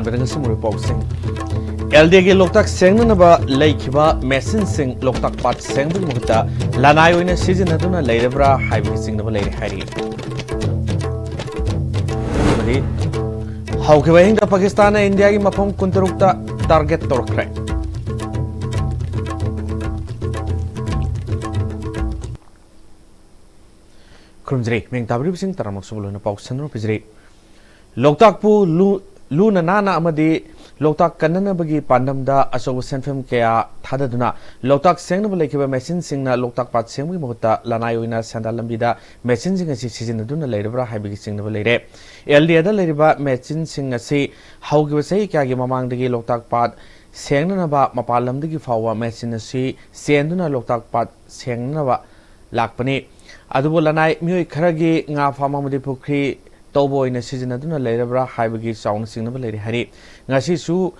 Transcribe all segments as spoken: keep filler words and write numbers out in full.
ꯉꯁꯤ ꯃꯔꯨ ꯄꯥꯎꯁꯤꯡ꯫ ꯑꯦꯜ ꯗꯤ ꯑꯦꯒꯤ ꯂꯣꯛꯇꯥꯛ ꯁꯦꯡꯅꯅꯕ ꯂꯩꯈꯤꯕ ꯃꯦꯆꯤꯟꯁꯤꯡ ꯂꯣꯛꯇꯥꯛ ꯄꯥꯠ ꯁꯦꯡꯕꯒꯤ ꯃꯍꯨꯠꯇ ꯂꯅꯥꯏ ꯑꯣꯏꯅ ꯁꯤꯖꯤꯟꯅꯗꯨꯅ ꯂꯩꯔꯕ꯭ꯔꯥ ꯍꯥꯏꯕꯒꯤ ꯆꯤꯡꯅꯕ ꯂꯩꯔꯦ ꯍꯥꯏꯔꯤ꯫ ꯑꯃꯗꯤ ꯍꯧꯈꯤꯕ ꯑꯍꯤꯡꯗ ꯄꯥꯀꯤꯁꯇꯥꯟꯅ ꯏꯟꯗꯤꯌꯥꯒꯤ ꯃꯐꯝ ꯀꯨꯟꯇꯔꯨꯛꯇ ꯇꯥꯔꯒꯦꯠ ꯇꯧꯔꯛꯈ꯭ꯔꯦ꯫ ꯈꯨꯔꯨꯝꯖꯔꯤ꯫ ꯃꯤꯡ ꯇꯥꯕꯤꯔꯤꯕꯁꯤꯡ ꯇꯔꯥꯃꯛꯁꯨ ꯂꯣꯏꯅ ꯄꯥꯎ ꯁꯟꯗꯨꯅ ꯄꯤꯖꯔꯤ꯫ ꯂꯣꯛꯇꯥꯛꯄꯨ ꯂꯨ-, ꯂꯨꯅ ꯅꯥꯟꯅ ꯑꯃꯗꯤ ꯂꯣꯛꯇꯥꯛ ꯀꯟꯅꯅꯕꯒꯤ ꯄꯥꯟꯗꯝꯗ ꯑꯆꯧꯕ ꯁꯦꯟꯐꯝ ꯀꯌꯥ ꯊꯥꯗꯗꯨꯅ ꯂꯣꯛꯇꯥꯛ ꯁꯦꯡꯅꯕ ꯂꯩꯈꯤꯕ ꯃꯦꯆꯤꯟꯁꯤꯡꯅ ꯂꯣꯛꯇꯥꯛ ꯄꯥꯠ ꯁꯦꯡꯕꯒꯤ ꯃꯍꯨꯠꯇ ꯂꯅꯥꯏ ꯑꯣꯏꯅ ꯁꯦꯟꯗꯥꯟ ꯂꯝꯕꯤꯗ ꯃꯦꯆꯤꯟꯁꯤꯡ ꯑꯁꯤ ꯁꯤꯖꯤꯟꯅꯗꯨꯅ ꯂꯩꯔꯕ꯭ꯔꯥ ꯍꯥꯏꯕꯒꯤ ꯆꯤꯡꯅꯕ ꯂꯩꯔꯦ꯫ ꯑꯦꯜ ꯗꯤ ꯑꯦꯗ ꯂꯩꯔꯤꯕ ꯃꯦꯆꯤꯟꯁꯤꯡ ꯑꯁꯤ ꯍꯧꯈꯤꯕ ꯆꯍꯤ ꯀꯌꯥꯒꯤ ꯃꯃꯥꯡꯗꯒꯤ ꯂꯣꯛꯇꯥꯛ ꯄꯥꯠ ꯁꯦꯡꯅꯅꯕ ꯃꯄꯥꯟ ꯂꯝꯗꯒꯤ ꯐꯥꯎꯕ ꯃꯦꯆꯤꯟ ꯑꯁꯤ ꯆꯦꯟꯗꯨꯅ ꯂꯣꯛꯇꯥꯛ ꯄꯥꯠ ꯁꯦꯡꯅꯅꯕ ꯂꯥꯛꯄꯅꯤ꯫ ꯑꯗꯨꯕꯨ ꯂꯅꯥꯏ ꯃꯤꯑꯣꯏ ꯈꯔꯒꯤ ꯉꯥ ꯐꯥꯝ ꯑꯃꯗꯤ ꯄꯨꯈ꯭ꯔꯤ ꯇꯧꯕ ꯑꯣꯏꯅ ꯁꯤꯖꯤꯟꯅꯗꯨꯅ ꯂꯩꯔꯕ꯭ꯔꯥ ꯍꯥꯏꯕꯒꯤ ꯆꯥꯎꯅ ꯆꯤꯡꯅꯕ ꯂꯩꯔꯤ ꯍꯥꯏꯔꯤ꯫ ꯉꯁꯤꯁꯨ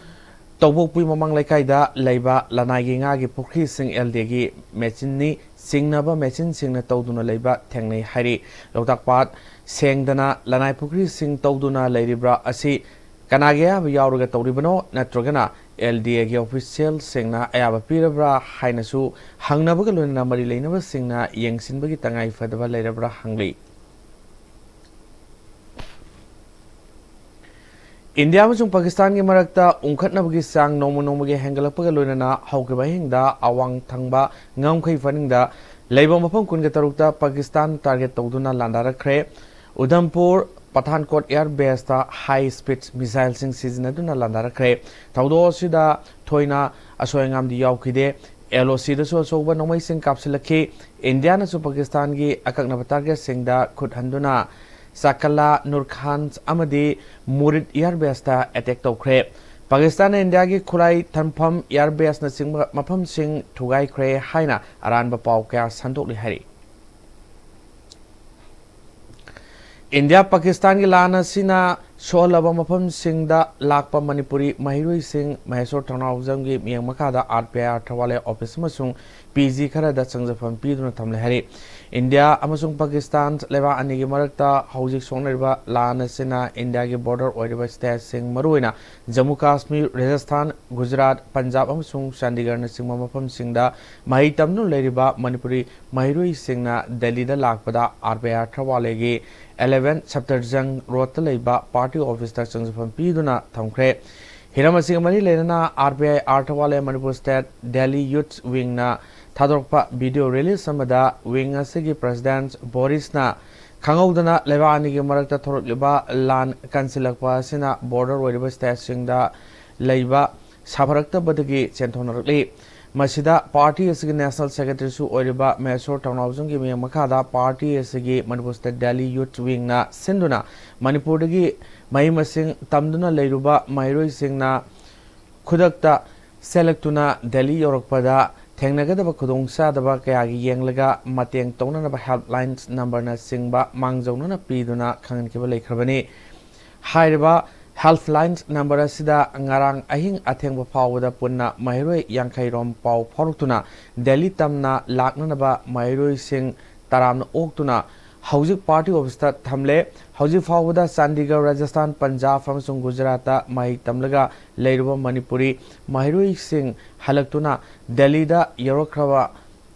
ꯇꯧꯕꯣꯛꯄꯨꯏ ꯃꯃꯥꯡ ꯂꯩꯀꯥꯏꯗ ꯂꯩꯕ ꯂꯅꯥꯏꯒꯤ ꯉꯥꯒꯤ ꯄꯨꯈ꯭ꯔꯤꯁꯤꯡ ꯑꯦꯜ ꯗꯤ ꯑꯦꯒꯤ ꯃꯦꯆꯤꯟꯅꯤ ꯆꯤꯡꯅꯕ ꯃꯦꯆꯤꯟꯁꯤꯡꯅ ꯇꯧꯗꯨꯅ ꯂꯩꯕ ꯊꯦꯡꯅꯩ ꯍꯥꯏꯔꯤ꯫ ꯂꯣꯛꯇꯥꯛ ꯄꯥꯠ ꯁꯦꯡꯗꯅ ꯂꯅꯥꯏ ꯄꯨꯈ꯭ꯔꯤꯁꯤꯡ ꯇꯧꯗꯨꯅ ꯂꯩꯔꯤꯕ꯭ꯔꯥ ꯑꯁꯤ ꯀꯅꯥꯒꯤ ꯑꯌꯥꯕ ꯌꯥꯎꯔꯒ ꯇꯧꯔꯤꯕꯅꯣ, ꯅꯠꯇ꯭ꯔꯒꯅ ꯑꯦꯜ ꯗꯤ ꯑꯦꯒꯤ ꯑꯣꯐꯤꯁꯤꯌꯦꯜꯁꯤꯡꯅ ꯑꯌꯥꯕ ꯄꯤꯔꯕ꯭ꯔꯥ ꯍꯥꯏꯅꯁꯨ ꯍꯪꯅꯕꯒ ꯂꯣꯏꯅꯅ ꯃꯔꯤ ꯂꯩꯅꯕꯁꯤꯡꯅ ꯌꯦꯡꯁꯤꯟꯕꯒꯤ ꯇꯉꯥꯏ ꯐꯗꯕ ꯂꯩꯔꯕ꯭ꯔꯥ ꯍꯪꯂꯤ꯫ ꯏꯟꯗꯤꯌꯥ ꯑꯃꯁꯨꯡ ꯄꯥꯀꯤꯁꯇꯥꯟꯒꯤ ꯃꯔꯛꯇ ꯎꯪꯈꯠꯅꯕꯒꯤ ꯆꯥꯡ ꯅꯣꯡꯃ ꯅꯣꯡꯃꯒꯤ ꯍꯦꯟꯒꯠꯂꯛꯄꯒ ꯂꯣꯏꯅꯅ ꯍꯧꯈꯤꯕ ꯑꯍꯤꯡꯗ ꯑꯋꯥꯡ ꯊꯪꯕ ꯉꯝꯈꯩ ꯄꯔꯤꯡꯗ ꯂꯩꯕ ꯃꯐꯝ ꯀꯨꯟꯒ ꯇꯔꯨꯛꯇ ꯄꯥꯀꯤꯁꯇꯥꯟ ꯇꯥꯔꯒꯦꯠ ꯇꯧꯗꯨꯅ ꯂꯥꯟꯗꯥꯔꯛꯈ꯭ꯔꯦ꯫ ꯎꯙꯝꯄꯨꯔ ꯄꯊꯥꯟꯀꯣꯠ ꯑꯦꯌꯔ ꯕꯦꯁꯇ ꯍꯥꯏ ꯁ꯭ꯄꯤꯗ ꯃꯤꯁꯥꯏꯜꯁꯤꯡ ꯁꯤꯖꯤꯟꯅꯗꯨꯅ ꯂꯥꯟꯗꯥꯔꯛꯈ꯭ꯔꯦ꯫ ꯊꯧꯗꯣꯛ ꯑꯁꯤꯗ ꯊꯣꯏꯅ ꯑꯁꯣꯏ ꯑꯉꯥꯝꯗꯤ ꯌꯥꯎꯈꯤꯗꯦ꯫ ꯑꯦꯜ ꯑꯣ ꯁꯤꯗꯁꯨ ꯑꯆꯧꯕ ꯅꯣꯡꯃꯩꯁꯤꯡ ꯀꯥꯞꯁꯤꯜꯂꯛꯈꯤ꯫ ꯏꯟꯗꯤꯌꯥꯅꯁꯨ ꯄꯥꯀꯤꯁꯇꯥꯟꯒꯤ ꯑꯀꯛꯅꯕ ꯇꯥꯔꯒꯦꯠꯁꯤꯡꯗ ꯈꯨꯠ ꯍꯟꯗꯨꯅ ꯆꯥꯀꯂꯥ, ꯅꯨꯔꯈꯥꯟ ꯑꯃꯗꯤ ꯃꯨꯔꯤꯗ ꯑꯦꯌꯔ ꯕꯦꯁꯇ ꯑꯦꯇꯦꯛ ꯇꯧꯈ꯭ꯔꯦ꯫ ꯄꯥꯀꯤꯁꯇꯥꯟꯅ ꯏꯟꯗꯤꯌꯥꯒꯤ ꯈꯨꯠꯂꯥꯏ ꯊꯝꯐꯝ, ꯑꯦꯌꯔ ꯕꯦꯁꯅꯆꯤꯡꯕ ꯃꯐꯝꯁꯤꯡ ꯊꯨꯒꯥꯏꯈ꯭ꯔꯦ ꯍꯥꯏꯅ ꯑꯔꯥꯟꯕ ꯄꯥꯎ ꯀꯌꯥ ꯁꯟꯗꯣꯛꯂꯤ ꯍꯥꯏꯔꯤ꯫ ꯏꯟꯗꯤꯌꯥ ꯄꯥꯀꯤꯁꯇꯥꯟꯒꯤ ꯂꯥꯟ ꯑꯁꯤꯅ ꯁꯣꯛꯍꯜꯂꯕ ꯃꯐꯝꯁꯤꯡꯗ ꯂꯥꯛꯄ ꯃꯅꯤꯄꯨꯔꯤ ꯃꯍꯩꯔꯣꯏꯁꯤꯡ ꯃꯍꯦꯁꯣꯔ ꯊꯧꯅꯥꯎꯖꯝꯒꯤ ꯃꯤꯠꯌꯦꯡ ꯃꯈꯥꯗ R P I earth ꯋꯥꯂꯦ office ꯑꯃꯁꯨꯡ ꯄꯤ ꯖꯤ ꯈꯔꯗ ꯆꯪꯖꯐꯝ ꯄꯤꯗꯨꯅ ꯊꯝꯂꯦ ꯍꯥꯏꯔꯤ꯫ ꯏꯟꯗꯤꯌꯥ ꯑꯃꯁꯨꯡ ꯄꯥꯀꯤꯁꯇꯥꯟ ꯂꯩꯕꯥꯛ ꯑꯅꯤꯒꯤ ꯃꯔꯛꯇ ꯍꯧꯖꯤꯛ ꯁꯣꯛꯅꯔꯤꯕ ꯂꯥꯟ ꯑꯁꯤꯅ ꯏꯟꯗꯤꯌꯥꯒꯤ ꯕꯣꯔꯗꯔ ꯑꯣꯏꯔꯤꯕ ꯁ꯭ꯇꯦꯠꯁꯤꯡ, ꯃꯔꯨꯑꯣꯏꯅ ꯖꯝꯃꯨ ꯀꯥꯁꯃꯤꯔ, ꯔꯥꯖꯁꯊꯥꯟ, ꯒꯨꯖꯔꯥꯠ, ꯄꯟꯖꯥꯕ ꯑꯃꯁꯨꯡ ꯆꯥꯟꯗꯤꯒꯔꯅꯆꯤꯡꯕ ꯃꯐꯝꯁꯤꯡꯗ ꯃꯍꯩ ꯇꯝꯗꯨꯅ ꯂꯩꯔꯤꯕ ꯃꯅꯤꯄꯨꯔꯤ ꯃꯍꯩꯔꯣꯏꯁꯤꯡꯅ ꯗꯦꯜꯂꯤꯗ ꯂꯥꯛꯄꯗ ꯑꯥꯔ ꯕꯤ ꯑꯥꯏ ꯑꯥꯔꯊ ꯋꯥꯂꯦꯒꯤ ꯑꯦꯂꯦꯚꯦꯟ ꯁꯐꯗꯔꯖꯪ ꯔꯣꯗꯇ ꯂꯩꯕ ꯄꯥꯔꯇꯤ ꯑꯣꯐꯤꯁꯇ ꯆꯪꯖꯐꯝ ꯄꯤꯗꯨꯅ ꯊꯝꯈ꯭ꯔꯦ꯫ ꯍꯤꯔꯝ ꯑꯁꯤꯒ ꯃꯔꯤ ꯂꯩꯅꯅ ꯑꯥꯔ ꯕꯤ ꯑꯥꯏ ꯑꯥꯔꯊ ꯋꯥꯂꯦ ꯃꯅꯤꯄꯨꯔ ꯁ꯭ꯇꯦꯠ ꯗꯦꯜꯂꯤ ꯌꯨꯠ ꯋꯤꯡꯅ ꯊꯥꯗꯣꯔꯛꯄ ꯚꯤꯗꯤꯑꯣ ꯔꯤꯂꯤꯖ ꯑꯃꯗ ꯋꯤꯡ ꯑꯁꯤꯒꯤ ꯄ꯭ꯔꯁꯤꯗꯦꯟꯠ ꯕꯣꯔꯤꯁꯅ ꯈꯪꯍꯧꯗꯅ ꯂꯩꯕꯥꯛ ꯑꯅꯤꯒꯤ ꯃꯔꯛꯇ ꯊꯣꯔꯛꯂꯤꯕ ꯂꯥꯟ ꯀꯟꯁꯤꯜꯂꯛꯄ ꯑꯁꯤꯅ ꯕꯣꯔꯗꯔ ꯑꯣꯏꯔꯤꯕ ꯁ꯭ꯇꯦꯠꯁꯤꯡꯗ ꯂꯩꯕ ꯁꯥꯐꯔꯛꯇꯕꯗꯒꯤ ꯆꯦꯟꯊꯣꯛꯅꯔꯛꯂꯤ꯫ ꯃꯁꯤꯗ ꯄꯥꯔꯇꯤ ꯑꯁꯤꯒꯤ ꯅꯦꯁꯅꯦꯜ ꯁꯦꯀ꯭ꯔꯦꯇꯔꯤꯁꯨ ꯑꯣꯏꯔꯤꯕ ꯃꯍꯦꯁꯣꯔ ꯊꯧꯅꯥꯎꯖꯝꯒꯤ ꯃꯤꯠꯌꯦꯡ ꯃꯈꯥꯗ ꯄꯥꯔꯇꯤ ꯑꯁꯤꯒꯤ ꯃꯅꯤꯄꯨꯔ ꯁ꯭ꯇꯦꯠ ꯗꯦꯜꯂꯤ ꯌꯨꯠ ꯋꯤꯡꯅ ꯁꯤꯟꯗꯨꯅ ꯃꯅꯤꯄꯨꯔꯗꯒꯤ ꯃꯍꯩ ꯃꯁꯤꯡ ꯇꯝꯗꯨꯅ ꯂꯩꯔꯨꯕ ꯃꯍꯩꯔꯣꯏꯁꯤꯡꯅ ꯈꯨꯗꯛꯇ ꯆꯦꯜꯂꯛꯇꯨꯅ ꯗꯦꯜꯂꯤ ꯌꯧꯔꯛꯄꯗ ꯊꯦꯡꯅꯒꯗꯕ ꯈꯨꯗꯣꯡꯆꯥꯗꯕ ꯀꯌꯥꯒꯤ ꯌꯦꯡꯂꯒ ꯃꯇꯦꯡ ꯇꯧꯅꯅꯕ ꯍꯦꯜꯞꯂꯥꯏꯟ ꯅꯝꯕꯔꯅꯆꯤꯡꯕ ꯃꯥꯡꯖꯧꯅꯅ ꯄꯤꯗꯨꯅ ꯈꯪꯍꯟꯈꯤꯕ ꯂꯩꯈ꯭ꯔꯕꯅꯤ꯫ ꯍꯥꯏꯔꯤꯕ ꯍꯦꯜꯞꯂꯥꯏꯟ ꯅꯝꯕꯔ ꯑꯁꯤꯗ ꯉꯔꯥꯡ ꯑꯍꯤꯡ ꯑꯊꯦꯡꯕ ꯐꯥꯎꯕꯗ ꯄꯨꯟꯅ ꯃꯍꯩꯔꯣꯏ ꯌꯥꯡꯈꯩ ꯔꯣꯝ ꯄꯥꯎ ꯐꯥꯎꯔꯛꯇꯨꯅ ꯗꯦꯜꯂꯤ ꯇꯝꯅ ꯂꯥꯛꯅꯅꯕ ꯃꯍꯩꯔꯣꯏꯁꯤꯡ ꯇꯔꯥꯝꯅ ꯑꯣꯛꯇꯨꯅ ꯍꯧꯖꯤꯛ ꯄꯥꯔꯇꯤ ꯑꯣꯐꯤꯁꯇ ꯊꯝꯂꯦ꯫ ꯍꯧꯖꯤꯛ ꯐꯥꯎꯕꯗ ꯆꯥꯟꯗꯤꯒꯔ, ꯔꯥꯖꯁꯊꯥꯟ, ꯄꯟꯖꯥꯕ ꯑꯃꯁꯨꯡ ꯒꯨꯖꯔꯥꯠꯇ ꯃꯍꯩ ꯇꯝꯂꯒ ꯂꯩꯔꯨꯕ ꯃꯅꯤꯄꯨꯔꯤ ꯃꯍꯩꯔꯣꯏꯁꯤꯡ ꯍꯜꯂꯛꯇꯨꯅ ꯗꯦꯜꯂꯤꯗ ꯌꯧꯔꯛꯈ꯭ꯔꯕ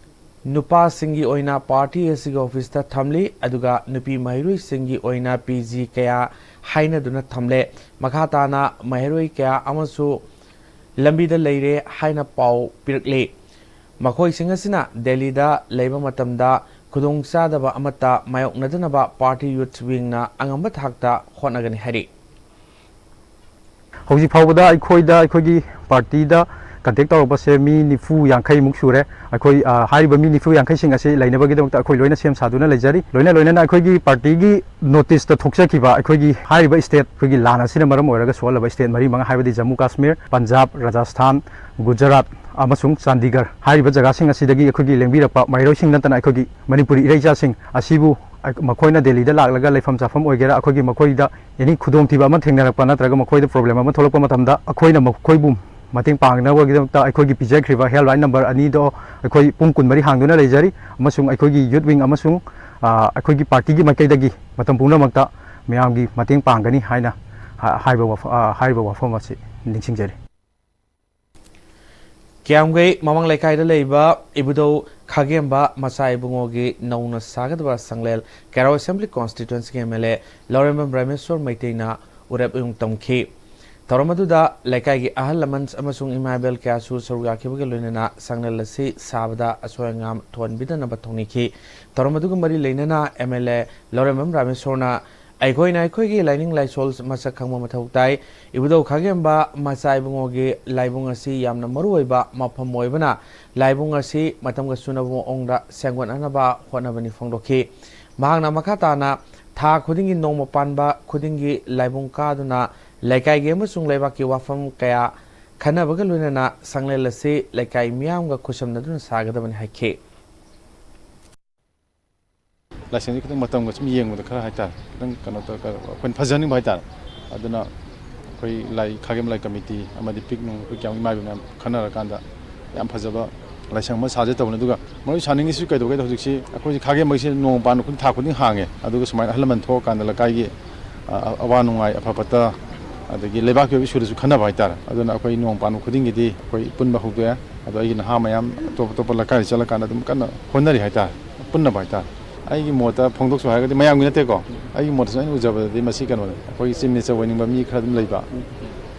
ꯅꯨꯄꯥꯁꯤꯡꯒꯤ ꯑꯣꯏꯅ ꯄꯥꯔꯇꯤ ꯑꯁꯤꯒꯤ ꯑꯣꯐꯤꯁꯇ ꯊꯝꯂꯤ, ꯑꯗꯨꯒ ꯅꯨꯄꯤ ꯃꯍꯩꯔꯣꯏꯁꯤꯡꯒꯤ ꯑꯣꯏꯅ ꯄꯤ ꯖꯤ ꯀꯌꯥ ꯍꯥꯏꯅꯗꯨꯅ ꯊꯝꯂꯦ꯫ ꯃꯈꯥ ꯇꯥꯅ ꯃꯍꯩꯔꯣꯏ ꯀꯌꯥ ꯑꯃꯁꯨ ꯂꯝꯕꯤꯗ ꯂꯩꯔꯦ ꯍꯥꯏꯅ ꯄꯥꯎ ꯄꯤꯔꯛꯂꯤ꯫ ꯃꯈꯣꯏꯁꯤꯡ ꯑꯁꯤꯅ ꯗꯦꯜꯂꯤꯗ ꯂꯩꯕ ꯃꯇꯝꯗ ꯈꯨꯗꯣꯡꯆꯥꯗꯕ ꯑꯃꯠꯇ ꯃꯥꯌꯣꯛꯅꯗꯅꯕ ꯄꯥꯔꯇꯤ ꯌꯨꯠ ꯋꯤꯡꯅ ꯑꯉꯝꯕ ꯊꯥꯛꯇ ꯍꯣꯠꯅꯒꯅꯤ ꯍꯥꯏꯔꯤ꯫ ꯍꯧꯖꯤꯛ ꯐꯥꯎꯕꯗ ꯑꯩꯈꯣꯏꯗ, ꯑꯩꯈꯣꯏꯒꯤ ꯄꯥꯔꯇꯤꯗ ꯀꯟꯇꯦꯛ ꯇꯧꯔꯛꯄꯁꯦ ꯃꯤ ꯅꯤꯐꯨ ꯌꯥꯡꯈꯩꯃꯨꯛ ꯁꯨꯔꯦ꯫ ꯑꯩꯈꯣꯏ, ꯑ, ꯍꯥꯏꯔꯤꯕ ꯃꯤ ꯅꯤꯐꯨ ꯌꯥꯡꯈꯩꯁꯤꯡ ꯑꯁꯤ ꯂꯩꯅꯕꯒꯤꯗꯃꯛꯇ ꯑꯩꯈꯣꯏ ꯂꯣꯏꯅ ꯁꯦꯝ ꯁꯥꯗꯨꯅ ꯂꯩꯖꯔꯤ꯫ ꯂꯣꯏꯅ ꯂꯣꯏꯅꯅ ꯑꯩꯈꯣꯏꯒꯤ ꯄꯥꯔꯇꯤꯒꯤ ꯅꯣꯇꯤꯁꯇ ꯊꯣꯛꯆꯈꯤꯕ ꯑꯩꯈꯣꯏꯒꯤ ꯍꯥꯏꯔꯤꯕ ꯁ꯭ꯇꯦꯠ, ꯑꯩꯈꯣꯏꯒꯤ ꯂꯥꯟ ꯑꯁꯤꯅ ꯃꯔꯝ ꯑꯣꯏꯔꯒ ꯁꯣꯛꯍꯜꯂꯕ ꯁ꯭ꯇꯦꯠ ꯃꯔꯤ ꯃꯉꯥ, ꯍꯥꯏꯕꯗꯤ ꯖꯝꯃꯨ ꯀꯥꯁꯃꯤꯔ, ꯄꯟꯖꯥꯕ, ꯔꯥꯖꯁꯊꯥꯟ, ꯒꯨꯖꯔꯥꯠ ꯑꯃꯁꯨꯡ ꯆꯥꯟꯗꯤꯒꯔ ꯍꯥꯏꯔꯤꯕ ꯖꯒꯥꯁꯤꯡ ꯑꯁꯤꯗꯒꯤ ꯑꯩꯈꯣꯏꯒꯤ ꯂꯦꯡꯕꯤꯔꯛꯄ ꯃꯍꯩꯔꯣꯏꯁꯤꯡ ꯅꯠꯇꯅ ꯑꯩꯈꯣꯏꯒꯤ ꯃꯅꯤꯄꯨꯔꯤ ꯏꯔꯩꯆꯥꯁꯤꯡ ꯑꯁꯤꯕꯨ ꯑꯩ- ꯃꯈꯣꯏꯅ ꯗꯦꯜꯂꯤꯗ ꯂꯥꯛꯂꯒ ꯂꯩꯐꯝ ꯆꯥꯐꯝ ꯑꯣꯏꯒꯦꯔꯥ, ꯑꯩꯈꯣꯏꯒꯤ ꯃꯈꯣꯏꯗ ꯑꯦꯅꯤ ꯈꯨꯗꯣꯡꯊꯤꯕ ꯑꯃ ꯊꯦꯡꯅꯔꯛꯄ ꯅꯠꯇ꯭ꯔꯒ ꯃꯈꯣꯏꯗ ꯄ꯭ꯔꯣꯕ꯭ꯂꯦꯝ ꯑꯃ ꯊꯣꯛꯂꯛꯄ ꯃꯇꯝꯗ, ꯑꯩꯈꯣꯏꯅ ꯃꯈꯣꯏꯕꯨ ꯃꯇꯦꯡ ꯄꯥꯡꯅꯕꯒꯤꯗꯃꯛꯇ ꯑꯩꯈꯣꯏꯒꯤ ꯄꯤꯖꯈ꯭ꯔꯤꯕ ꯍꯦꯜꯞꯂꯥꯏꯟ ꯅꯝꯕꯔ ꯑꯅꯤꯗꯣ ꯑꯩꯈꯣꯏ ꯄꯨꯡ ꯀꯨꯟꯃꯔꯤ ꯍꯥꯡꯗꯨꯅ ꯂꯩꯖꯔꯤ, ꯑꯃꯁꯨꯡ ꯑꯩꯈꯣꯏꯒꯤ ꯌꯨꯠ ꯋꯤꯡ ꯑꯃꯁꯨꯡ, ꯑ, ꯑꯩꯈꯣꯏꯒꯤ ꯄꯥꯔꯇꯤꯒꯤ ꯃꯥꯏꯀꯩꯗꯒꯤ ꯃꯇꯝ ꯄꯨꯝꯅꯃꯛꯇ ꯃꯌꯥꯝꯒꯤ ꯃꯇꯦꯡ ꯄꯥꯡꯒꯅꯤ ꯍꯥꯏꯅ ꯍꯥ- ꯍꯥꯏꯕ ꯋꯥꯐ- ꯑ, ꯍꯥꯏꯔꯤꯕ ꯋꯥꯐꯝ ꯑꯁꯤ ꯅꯤꯡꯁꯤꯡꯖꯔꯤ꯫ ꯀꯤꯌꯥꯝꯒꯩ ꯃꯃꯥꯡ ꯂꯩꯀꯥꯏꯗ ꯂꯩꯕ ꯏꯕꯨꯙꯧ ꯈꯥꯒꯦꯝꯕ ꯃꯆꯥ ꯏꯕꯨꯡꯉꯣꯒꯤ ꯅꯧꯅ ꯁꯥꯒꯗꯕ ꯁꯪꯂꯦꯜ ꯀꯦꯔꯣ ꯑꯦꯁꯦꯝꯕ꯭ꯂꯤ ꯀꯣꯟꯁꯇꯤꯇ꯭ꯋꯦꯟꯁꯤꯒꯤ ꯑꯦꯝ ꯑꯦꯜ ꯑꯦ ꯂꯧꯔꯦꯝꯕꯝ ꯔꯥꯃꯦꯁꯣꯔ ꯃꯩꯇꯩꯅ ꯎꯔꯦꯞ ꯎꯌꯨꯡ ꯇꯝꯈꯤ꯫ ꯊꯧꯔꯝ ꯑꯗꯨꯗ ꯂꯩꯀꯥꯏꯒꯤ ꯑꯍꯜ ꯂꯃꯟ ꯑꯃꯁꯨꯡ ꯏꯃꯥ ꯏꯕꯦꯜ ꯀꯌꯥꯁꯨ ꯁꯔꯨꯛ ꯌꯥꯈꯤꯕꯒ ꯂꯣꯏꯅꯅ ꯁꯪꯂꯦꯜ ꯑꯁꯤ ꯁꯥꯕꯗ ꯑꯁꯣꯏ ꯑꯉꯥꯝ ꯊꯣꯛꯍꯟꯕꯤꯗꯅꯕ ꯊꯧꯅꯤꯈꯤ꯫ ꯊꯧꯔꯝ ꯑꯗꯨꯒ ꯃꯔꯤ ꯂꯩꯅꯅ ꯑꯦꯝ ꯑꯦꯜ ꯑꯦ ꯂꯧꯔꯦꯝꯕꯝ ꯔꯥꯃꯦꯁꯣꯔꯅ ꯑꯩꯈꯣꯏꯅ ꯑꯩꯈꯣꯏꯒꯤ ꯂꯥꯏꯅꯤꯡ ꯂꯥꯏꯁꯣꯜ ꯃꯁꯛ ꯈꯪꯕ ꯃꯊꯧ ꯇꯥꯏ꯫ ꯏꯕꯨꯙꯧ ꯈꯥꯒꯦꯝꯕ ꯃꯆꯥ ꯏꯕꯨꯡꯉꯣꯒꯤ ꯂꯥꯏꯕꯨꯡ ꯑꯁꯤ ꯌꯥꯝꯅ ꯃꯔꯨꯑꯣꯏꯕ ꯃꯐꯝ ꯑꯣꯏꯕꯅ ꯂꯥꯏꯕꯨꯡ ꯑꯁꯤ ꯃꯇꯝꯒ ꯆꯨꯅꯕ ꯃꯑꯣꯡꯗ ꯁꯦꯝꯒꯠꯅꯅꯕ ꯍꯣꯠꯅꯕꯅꯤ ꯐꯣꯡꯗꯣꯛꯈꯤ꯫ ꯃꯍꯥꯛꯅ ꯃꯈꯥ ꯇꯥꯅ ꯊꯥ ꯈꯨꯗꯤꯡꯒꯤ ꯅꯣꯡꯃ ꯄꯥꯟꯕ ꯈꯨꯗꯤꯡꯒꯤ ꯂꯥꯏꯕꯨꯡ ꯀꯥꯗꯨꯅ ꯂꯩꯀꯥꯏꯒꯤ ꯑꯃꯁꯨꯡ ꯂꯩꯕꯥꯛꯀꯤ ꯋꯥꯐꯝ ꯀꯌꯥ ꯈꯟꯅꯕꯒ ꯂꯣꯏꯅꯅ ꯁꯪꯂꯦꯟ ꯑꯁꯤ ꯂꯩꯀꯥꯏ ꯃꯤꯌꯥꯝꯒ ꯈꯨꯠꯁꯝꯅꯗꯨꯅ ꯁꯥꯒꯗꯕꯅꯤ ꯍꯥꯏꯈꯤ꯫ ꯂꯥꯏꯁꯪꯁꯤ ꯈꯤꯇꯪ ꯃꯇꯝꯒ ꯁꯨꯝ ꯌꯦꯡꯕꯗ ꯈꯔ ꯍꯥꯏꯇꯥꯔꯦ, ꯈꯤꯇꯪ ꯀꯩꯅꯣ ꯇꯧꯔꯒ ꯑꯩꯈꯣꯏꯅ ꯐꯖꯍꯟꯅꯤꯡꯕ ꯍꯥꯏꯇꯥꯔꯦ꯫ ꯑꯗꯨꯅ ꯑꯩꯈꯣꯏ ꯂꯥꯏ ꯈꯥꯒꯦꯝ ꯂꯥꯏ ꯀꯃꯤꯇꯤ ꯑꯃꯗꯤ ꯄꯤꯛ ꯅꯨꯡ ꯑꯩꯈꯣꯏ ꯀꯌꯥꯝ ꯏꯃꯥ ꯏꯕꯦꯟ ꯃꯌꯥꯝ ꯈꯟꯅꯔꯀꯥꯟꯗ ꯌꯥꯝ ꯐꯖꯕ ꯂꯥꯏꯁꯪ ꯑꯃ ꯁꯥꯖꯦ ꯇꯧꯕꯅꯤ꯫ ꯑꯗꯨꯒ ꯃꯔꯨ ꯁꯥꯅꯤꯡꯉꯤꯁꯤ ꯀꯩꯗꯧꯒꯦꯗ, ꯍꯧꯖꯤꯛꯁꯤ ꯑꯩꯈꯣꯏꯁꯤ ꯈꯥꯒꯦꯝꯕꯒꯤꯁꯤ ꯅꯣꯡꯃ ꯄꯥꯟꯕ ꯈꯨꯗꯤꯡ ꯊꯥ ꯈꯨꯗꯤꯡ ꯍꯥꯡꯉꯦ꯫ ꯑꯗꯨꯒ ꯁꯨꯃꯥꯏꯅ ꯑꯍꯜ ꯂꯃꯟ ꯊꯣꯛꯑꯀꯥꯟꯗ ꯂꯩꯀꯥꯏꯒꯤ ꯑ, ꯑꯋꯥ ꯅꯨꯡꯉꯥꯏ ꯑꯐ ꯐꯠꯇ ꯑꯗꯒꯤ ꯂꯩꯕꯥꯛꯀꯤ ꯑꯣꯏꯕ ꯏꯁꯨꯗꯁꯨ ꯈꯟꯅꯕ ꯍꯥꯏꯇꯥꯔꯦ꯫ ꯑꯗꯨꯅ ꯑꯩꯈꯣꯏ ꯅꯣꯡꯃ ꯄꯥꯟꯕ ꯈꯨꯗꯤꯡꯒꯤꯗꯤ ꯑꯩꯈꯣꯏ ꯄꯨꯟꯕ ꯍꯧꯗꯣꯛꯑꯦ꯫ ꯑꯗꯣ ꯑꯩꯒꯤ ꯅꯍꯥ ꯃꯌꯥꯝ ꯑꯇꯣꯞ ꯑꯇꯣꯞꯄ ꯂꯩꯀꯥꯏꯗ ꯆꯠꯂꯀꯥꯟꯗ ꯑꯗꯨꯝ ꯀꯟꯅ ꯍꯣꯠꯅꯔꯤ ꯍꯥꯏꯇꯥꯔꯦ, ꯄꯨꯟꯅꯕ ꯍꯥꯏꯇꯥꯔꯦ꯫ ꯑꯩꯒꯤ ꯃꯣꯠꯇ ꯐꯣꯡꯗꯣꯛꯆꯧ ꯍꯥꯏꯔꯒꯗꯤ, ꯃꯌꯥꯝꯒꯤ ꯅꯠꯇꯦꯀꯣ, ꯑꯩꯒꯤ ꯃꯣꯠꯇꯁꯨ ꯑꯩꯅ ꯎꯖꯕꯗꯗꯤ ꯃꯁꯤ ꯀꯩꯅꯣꯅꯤ, ꯑꯩꯈꯣꯏꯒꯤ ꯆꯤꯐ ꯃꯤꯅꯤꯁꯇꯔ ꯑꯣꯏꯅꯤꯡꯕ ꯃꯤ ꯈꯔ ꯑꯗꯨꯝ ꯂꯩꯕ,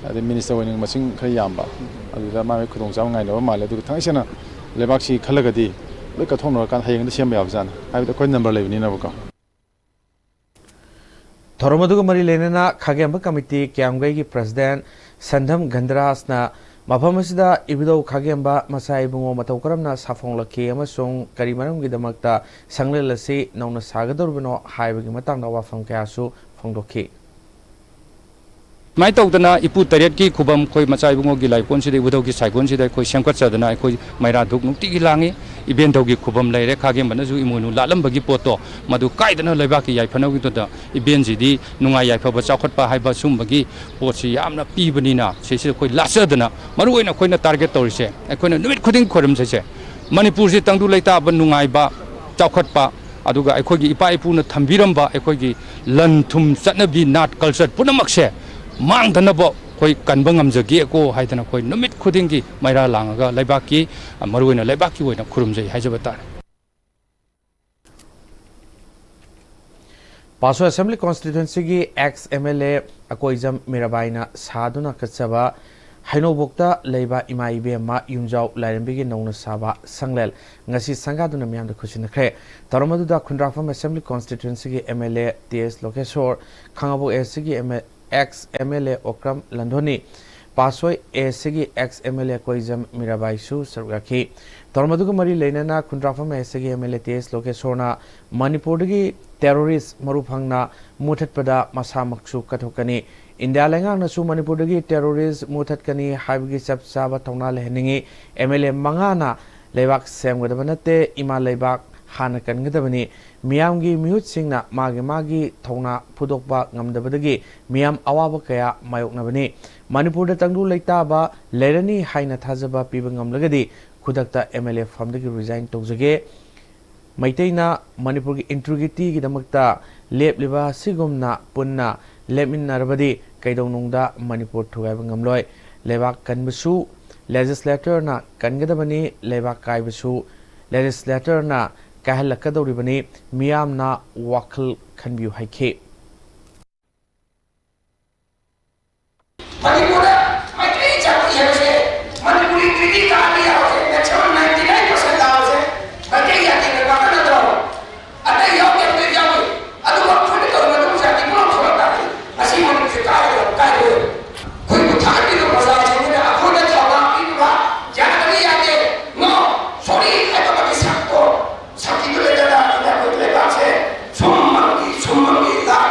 ꯑꯗꯩ ꯃꯤꯅꯤꯁꯇꯔ ꯑꯣꯏꯅꯤꯡꯕ ꯃꯁꯤꯡ ꯈꯔ ꯌꯥꯝꯕ, ꯑꯗꯨꯗ ꯃꯥꯒꯤ ꯈꯨꯗꯣꯡꯆꯥꯕ ꯉꯥꯏꯅꯕ ꯃꯥꯜꯂꯦ꯫ ꯑꯗꯨꯒ ꯊꯥꯡꯒꯩ ꯁꯦꯡꯅ ꯂꯩꯕꯥꯛꯁꯤ ꯈꯜꯂꯒꯗꯤ ꯂꯣꯏ ꯀꯠꯊꯣꯛꯅꯔꯀꯥꯟꯗ ꯍꯌꯦꯡꯗ ꯁꯦꯝꯕ ꯌꯥꯕꯖꯥꯠꯅꯤ, ꯍꯥꯏꯕꯗꯤ ꯑꯩꯈꯣꯏ ꯅꯝꯕꯔ ꯂꯩꯕꯅꯤꯅꯕꯀꯣ꯫ ꯊꯧꯔꯝ ꯑꯗꯨꯒ ꯃꯔꯤ ꯂꯩꯅꯅ ꯈꯥꯒꯦꯝꯕ ꯀꯃꯤꯇꯤ ꯀꯤꯌꯥꯝꯒꯩꯒꯤ ꯄ꯭ꯔꯁꯤꯗꯦꯟ ꯁꯟꯙꯝ ꯒꯟꯙꯔꯥꯖꯅ ꯃꯐꯝ ꯑꯁꯤꯗ ꯏꯕꯨꯙꯧ ꯈꯥꯒꯦꯝꯕ ꯃꯆꯥ ꯏꯕꯨꯡꯉꯣ ꯃꯇꯧ ꯀꯔꯝꯅ ꯁꯥꯐꯣꯡꯂꯛꯈꯤ ꯑꯃꯁꯨꯡ ꯀꯔꯤ ꯃꯔꯝꯒꯤꯗꯃꯛꯇ ꯁꯪꯂꯦꯟ ꯑꯁꯤ ꯅꯧꯅ ꯁꯥꯒꯗꯧꯔꯤꯕꯅꯣ ꯍꯥꯏꯕꯒꯤ ꯃꯇꯥꯡꯗ ꯋꯥꯐꯝ ꯀꯌꯥꯁꯨ ꯐꯣꯡꯗꯣꯛꯈꯤ꯫ ꯁꯨꯃꯥꯏꯅ ꯇꯧꯗꯅ ꯏꯄꯨ ꯇꯔꯦꯠꯀꯤ ꯈꯨꯕꯝ ꯑꯩꯈꯣꯏ ꯃꯆꯥ ꯏꯕꯨꯡꯉꯣꯒꯤ ꯂꯥꯏꯀꯣꯟꯁꯤꯗ, ꯏꯕꯨꯙꯧꯒꯤ ꯁꯥꯏꯀꯣꯟꯁꯤꯗ ꯑꯩꯈꯣꯏ ꯁꯦꯝꯒꯠꯆꯗꯅ ꯑꯩꯈꯣꯏ ꯃꯩꯔꯥ ꯙꯨꯛ ꯅꯨꯡꯇꯤꯒꯤ ꯂꯥꯡꯉꯤ꯫ ꯏꯕꯦꯟꯙꯧꯒꯤ ꯈꯨꯕꯝ ꯂꯩꯔꯦ, ꯈꯥꯒꯦꯝꯕꯅꯁꯨ ꯏꯃꯣꯏꯅꯨ ꯂꯥꯠꯂꯝꯕꯒꯤ ꯄꯣꯠꯇꯣ ꯃꯗꯨ ꯀꯥꯏꯗꯅ ꯂꯩꯕꯥꯛꯀꯤ ꯌꯥꯏꯐꯅꯕꯒꯤꯗꯃꯛꯇ ꯏꯕꯦꯟꯁꯤꯗꯤ ꯅꯨꯡꯉꯥꯏ ꯌꯥꯏꯐꯕ ꯆꯥꯎꯈꯠꯄ ꯍꯥꯏꯕ ꯁꯨꯝꯕꯒꯤ ꯄꯣꯠꯁꯤ ꯌꯥꯝꯅ ꯄꯤꯕꯅꯤꯅ ꯁꯤꯁꯤꯗ ꯑꯩꯈꯣꯏ ꯂꯥꯠꯆꯗꯅ, ꯃꯔꯨ ꯑꯣꯏꯅ ꯑꯩꯈꯣꯏꯅ ꯇꯥꯔꯒꯦꯠ ꯇꯧꯔꯤꯁꯦ, ꯑꯩꯈꯣꯏꯅ ꯅꯨꯃꯤꯠ ꯈꯨꯗꯤꯡ ꯈꯣꯏꯔꯝꯖꯩꯁꯦ, ꯃꯅꯤꯄꯨꯔꯁꯤ ꯇꯪꯗꯨ ꯂꯩꯇꯥꯕ, ꯅꯨꯡꯉꯥꯏꯕ, ꯆꯥꯎꯈꯠꯄ, ꯑꯗꯨꯒ ꯑꯩꯈꯣꯏꯒꯤ ꯏꯄꯥ ꯏꯄꯨꯅ ꯊꯝꯕꯤꯔꯝꯕ ꯑꯩꯈꯣꯏꯒꯤ ꯂꯟ ꯊꯨꯝ, ꯆꯠꯅꯕꯤ, ꯅꯥꯠ, ꯀꯜꯆꯔ ꯄꯨꯝꯅꯃꯛꯁꯦ ꯃꯥꯡꯗꯅꯕ ꯑꯩꯈꯣꯏ ꯀꯟꯕ ꯉꯝꯖꯒꯦꯀꯣ ꯍꯥꯏꯗꯅ ꯑꯩꯈꯣꯏ ꯅꯨꯃꯤꯠ ꯈꯨꯗꯤꯡꯒꯤ ꯃꯩꯔꯥ ꯂꯥꯡꯉꯒ ꯂꯩꯕꯥꯛꯀꯤ, ꯃꯔꯨꯑꯣꯏꯅ ꯂꯩꯕꯥꯛꯀꯤ ꯑꯣꯏꯅ ꯈꯨꯔꯨꯝꯖꯩ ꯍꯥꯏꯖꯕ ꯇꯥꯔꯦ꯫ ꯄꯥꯁꯣꯏ ꯑꯦꯁꯦꯝꯕ꯭ꯂꯤ ꯀꯣꯟꯁꯇꯤꯇ꯭ꯋꯦꯟꯁꯤꯒꯤ ex M L A Akoijam ꯃꯤꯔꯥꯕꯥꯏꯅ ꯁꯥꯗꯨꯅ ꯀꯠꯆꯕ ꯍꯩꯅꯧꯕꯣꯛꯇ ꯂꯩꯕ ꯏꯃꯥ ꯏꯕꯦꯝꯃ ꯌꯨꯝꯖꯥꯎ ꯂꯥꯏꯔꯦꯝꯕꯤꯒꯤ ꯅꯧꯅ ꯁꯥꯕ ꯁꯪꯂꯦꯟ ꯉꯁꯤ ꯁꯪꯒꯥꯗꯨꯅ ꯃꯤꯌꯥꯝꯗ ꯈꯨꯠꯁꯤꯟꯅꯈ꯭ꯔꯦ꯫ ꯊꯧꯔꯝ ꯑꯗꯨꯗ ꯈꯨꯟꯗ꯭ꯔꯥꯛꯐꯝ ꯑꯦꯁꯦꯝꯕ꯭ꯂꯤ ꯀꯣꯟꯁꯇꯤꯇ꯭ꯋꯦꯟꯁꯤꯒꯤ M L A T S Lokeshore, Khangabok A ꯁꯤꯒꯤ M L A, ex M L A Okram ꯂꯟꯗꯣꯅꯤ, ꯄꯥꯁꯣꯏ ꯑꯦ ꯁꯤꯒꯤ ex M L A Koijam ꯃꯤꯔꯥꯕꯥꯏꯁꯨ ꯁꯔꯨꯛ ꯌꯥꯈꯤ꯫ ꯊꯧꯔꯝ ꯑꯗꯨꯒ ꯃꯔꯤ ꯂꯩꯅꯅ ꯈꯨꯟꯗ꯭ꯔꯥꯛꯐꯝ ꯑꯦ ꯁꯤꯒꯤ M L A T S ꯂꯣꯀꯦꯁꯣꯔꯅ ꯃꯅꯤꯄꯨꯔꯗꯒꯤ ꯇꯦꯔꯣꯔꯤꯁ ꯃꯔꯨ ꯐꯪꯅ ꯃꯨꯊꯠꯄꯗ ꯃꯁꯥꯃꯛꯁꯨ ꯀꯠꯊꯣꯛꯀꯅꯤ꯫ ꯏꯟꯗꯤꯌꯥ ꯂꯩꯉꯥꯛꯅꯁꯨ ꯃꯅꯤꯄꯨꯔꯗꯒꯤ ꯇꯦꯔꯣꯔꯤꯁ ꯃꯨꯊꯠꯀꯅꯤ ꯍꯥꯏꯕꯒꯤ ꯆꯞ ꯆꯥꯕ ꯊꯧꯅꯥ ꯂꯩꯍꯟꯅꯤꯡꯏ꯫ ꯑꯦꯝ ꯑꯦꯜ ꯑꯦ ꯃꯉꯥꯅ ꯂꯩꯕꯥꯛ ꯁꯦꯝꯒꯗꯕ ꯅꯠꯇꯦ, ꯏꯃꯥ ꯂꯩꯕꯥꯛ ꯍꯥꯟꯅ ꯀꯟꯒꯗꯕꯅꯤ꯫ ꯃꯤꯌꯥꯝꯒꯤ ꯃꯤꯍꯨꯠꯁꯤꯡꯅ ꯃꯥꯒꯤ ꯃꯥꯒꯤ ꯊꯧꯅꯥ ꯐꯨꯗꯣꯛꯄ ꯉꯝꯗꯕꯗꯒꯤ ꯃꯤꯌꯥꯝ ꯑꯋꯥꯕ ꯀꯌꯥ ꯃꯥꯌꯣꯛꯅꯕꯅꯤ꯫ ꯃꯅꯤꯄꯨꯔꯗ ꯇꯪꯗꯨ ꯂꯩꯇꯥꯕ ꯂꯩꯔꯅꯤ ꯍꯥꯏꯅ ꯊꯥꯖꯕ ꯄꯤꯕ ꯉꯝꯂꯒꯗꯤ ꯈꯨꯗꯛꯇ ꯑꯦꯝ ꯑꯦꯜ ꯑꯦ ꯐꯝꯗꯒꯤ ꯔꯤꯖꯥꯏꯟ ꯇꯧꯖꯒꯦ꯫ ꯃꯩꯇꯩꯅ ꯃꯅꯤꯄꯨꯔꯒꯤ ꯏꯟꯇꯤꯒ꯭ꯔꯤꯇꯤꯒꯤꯗꯃꯛꯇ ꯂꯦꯞꯂꯤꯕ ꯑꯁꯤꯒꯨꯝꯅ ꯄꯨꯟꯅ ꯂꯦꯞꯃꯤꯟꯅꯔꯕꯗꯤ ꯀꯩꯗꯧꯅꯨꯡꯗ ꯃꯅꯤꯄꯨꯔ ꯊꯨꯒꯥꯏꯕ ꯉꯝꯂꯣꯏ꯫ ꯂꯩꯕꯥꯛ ꯀꯟꯕꯁꯨ ꯂꯦꯖꯤꯁꯂꯦꯇꯔꯅ ꯀꯟꯒꯗꯕꯅꯤ, ꯂꯩꯕꯥꯛ ꯀꯥꯏꯕꯁꯨ ꯂꯦꯖꯤꯁꯂꯦꯇꯔꯅ ꯀꯥꯏꯍꯜꯂꯛꯀꯗꯧꯔꯤꯕꯅꯤ꯫ ꯃꯤꯌꯥꯝꯅ ꯋꯥꯈꯜ ꯈꯟꯕꯤꯌꯨ ꯍꯥꯏꯈꯤ꯫ ꯃꯅꯤꯄꯨꯔꯗ ꯃꯩꯇꯩ ꯖꯥꯇꯤ ꯍꯥꯏꯕꯁꯦ ꯃꯅꯤꯄꯨꯔꯤ ꯇ꯭ꯔꯤꯇꯤ ꯇꯥꯕ ꯌꯥꯕꯁꯦ ꯃꯦꯛꯁꯤꯃꯝ ꯅꯥꯏꯟꯇꯤ ꯅꯥꯏꯟ ꯄꯔꯁꯦꯟ ꯇꯥꯕꯁꯦ ꯃꯩꯇꯩ ꯖꯥꯇꯤꯅ ꯉꯥꯛꯇ ꯅꯠꯇ꯭ꯔꯣ? ꯑꯇꯩ ꯌꯥꯎꯗꯦ, ꯑꯇꯩ ꯌꯥꯎꯏ꯫ ꯑꯗꯨꯒ ꯑꯩꯈꯣꯏꯅ ꯇꯧꯔꯤꯕ ꯑꯗꯨꯝ ꯖꯥꯇꯤ ꯄꯨꯝꯅꯃꯛ ꯊꯣꯛꯂꯛ ꯇꯥꯔꯦ꯫ ꯃꯁꯤ ꯃꯅꯤꯄꯨꯔꯁꯦ ꯀꯥꯏꯔꯣꯏ, ꯀꯥꯏꯔꯣꯏ꯫ ꯑꯩꯈꯣꯏꯕꯨ ꯊꯥꯒꯠꯄꯤꯕ ꯄ꯭ꯔꯖꯥꯁꯤꯡꯁꯤꯅ ꯑꯩꯈꯣꯏꯗ ꯊꯧꯅꯥ ꯄꯤꯕꯤꯕ ꯌꯥꯗꯕ ꯌꯥꯗꯦ꯫ No, sorry ꯍꯥꯏꯕ ꯑꯃꯒꯤ ꯁꯛꯇꯣ, ꯁꯛꯇꯤꯗꯨ ꯂꯩꯇꯅ ꯑꯩꯈꯣꯏ ꯂꯩꯕꯥꯛꯁꯦ ꯁꯨꯝ ꯃꯪꯒꯤ, ꯁꯨꯝ ꯃꯪꯒꯤ, ꯂꯥꯛ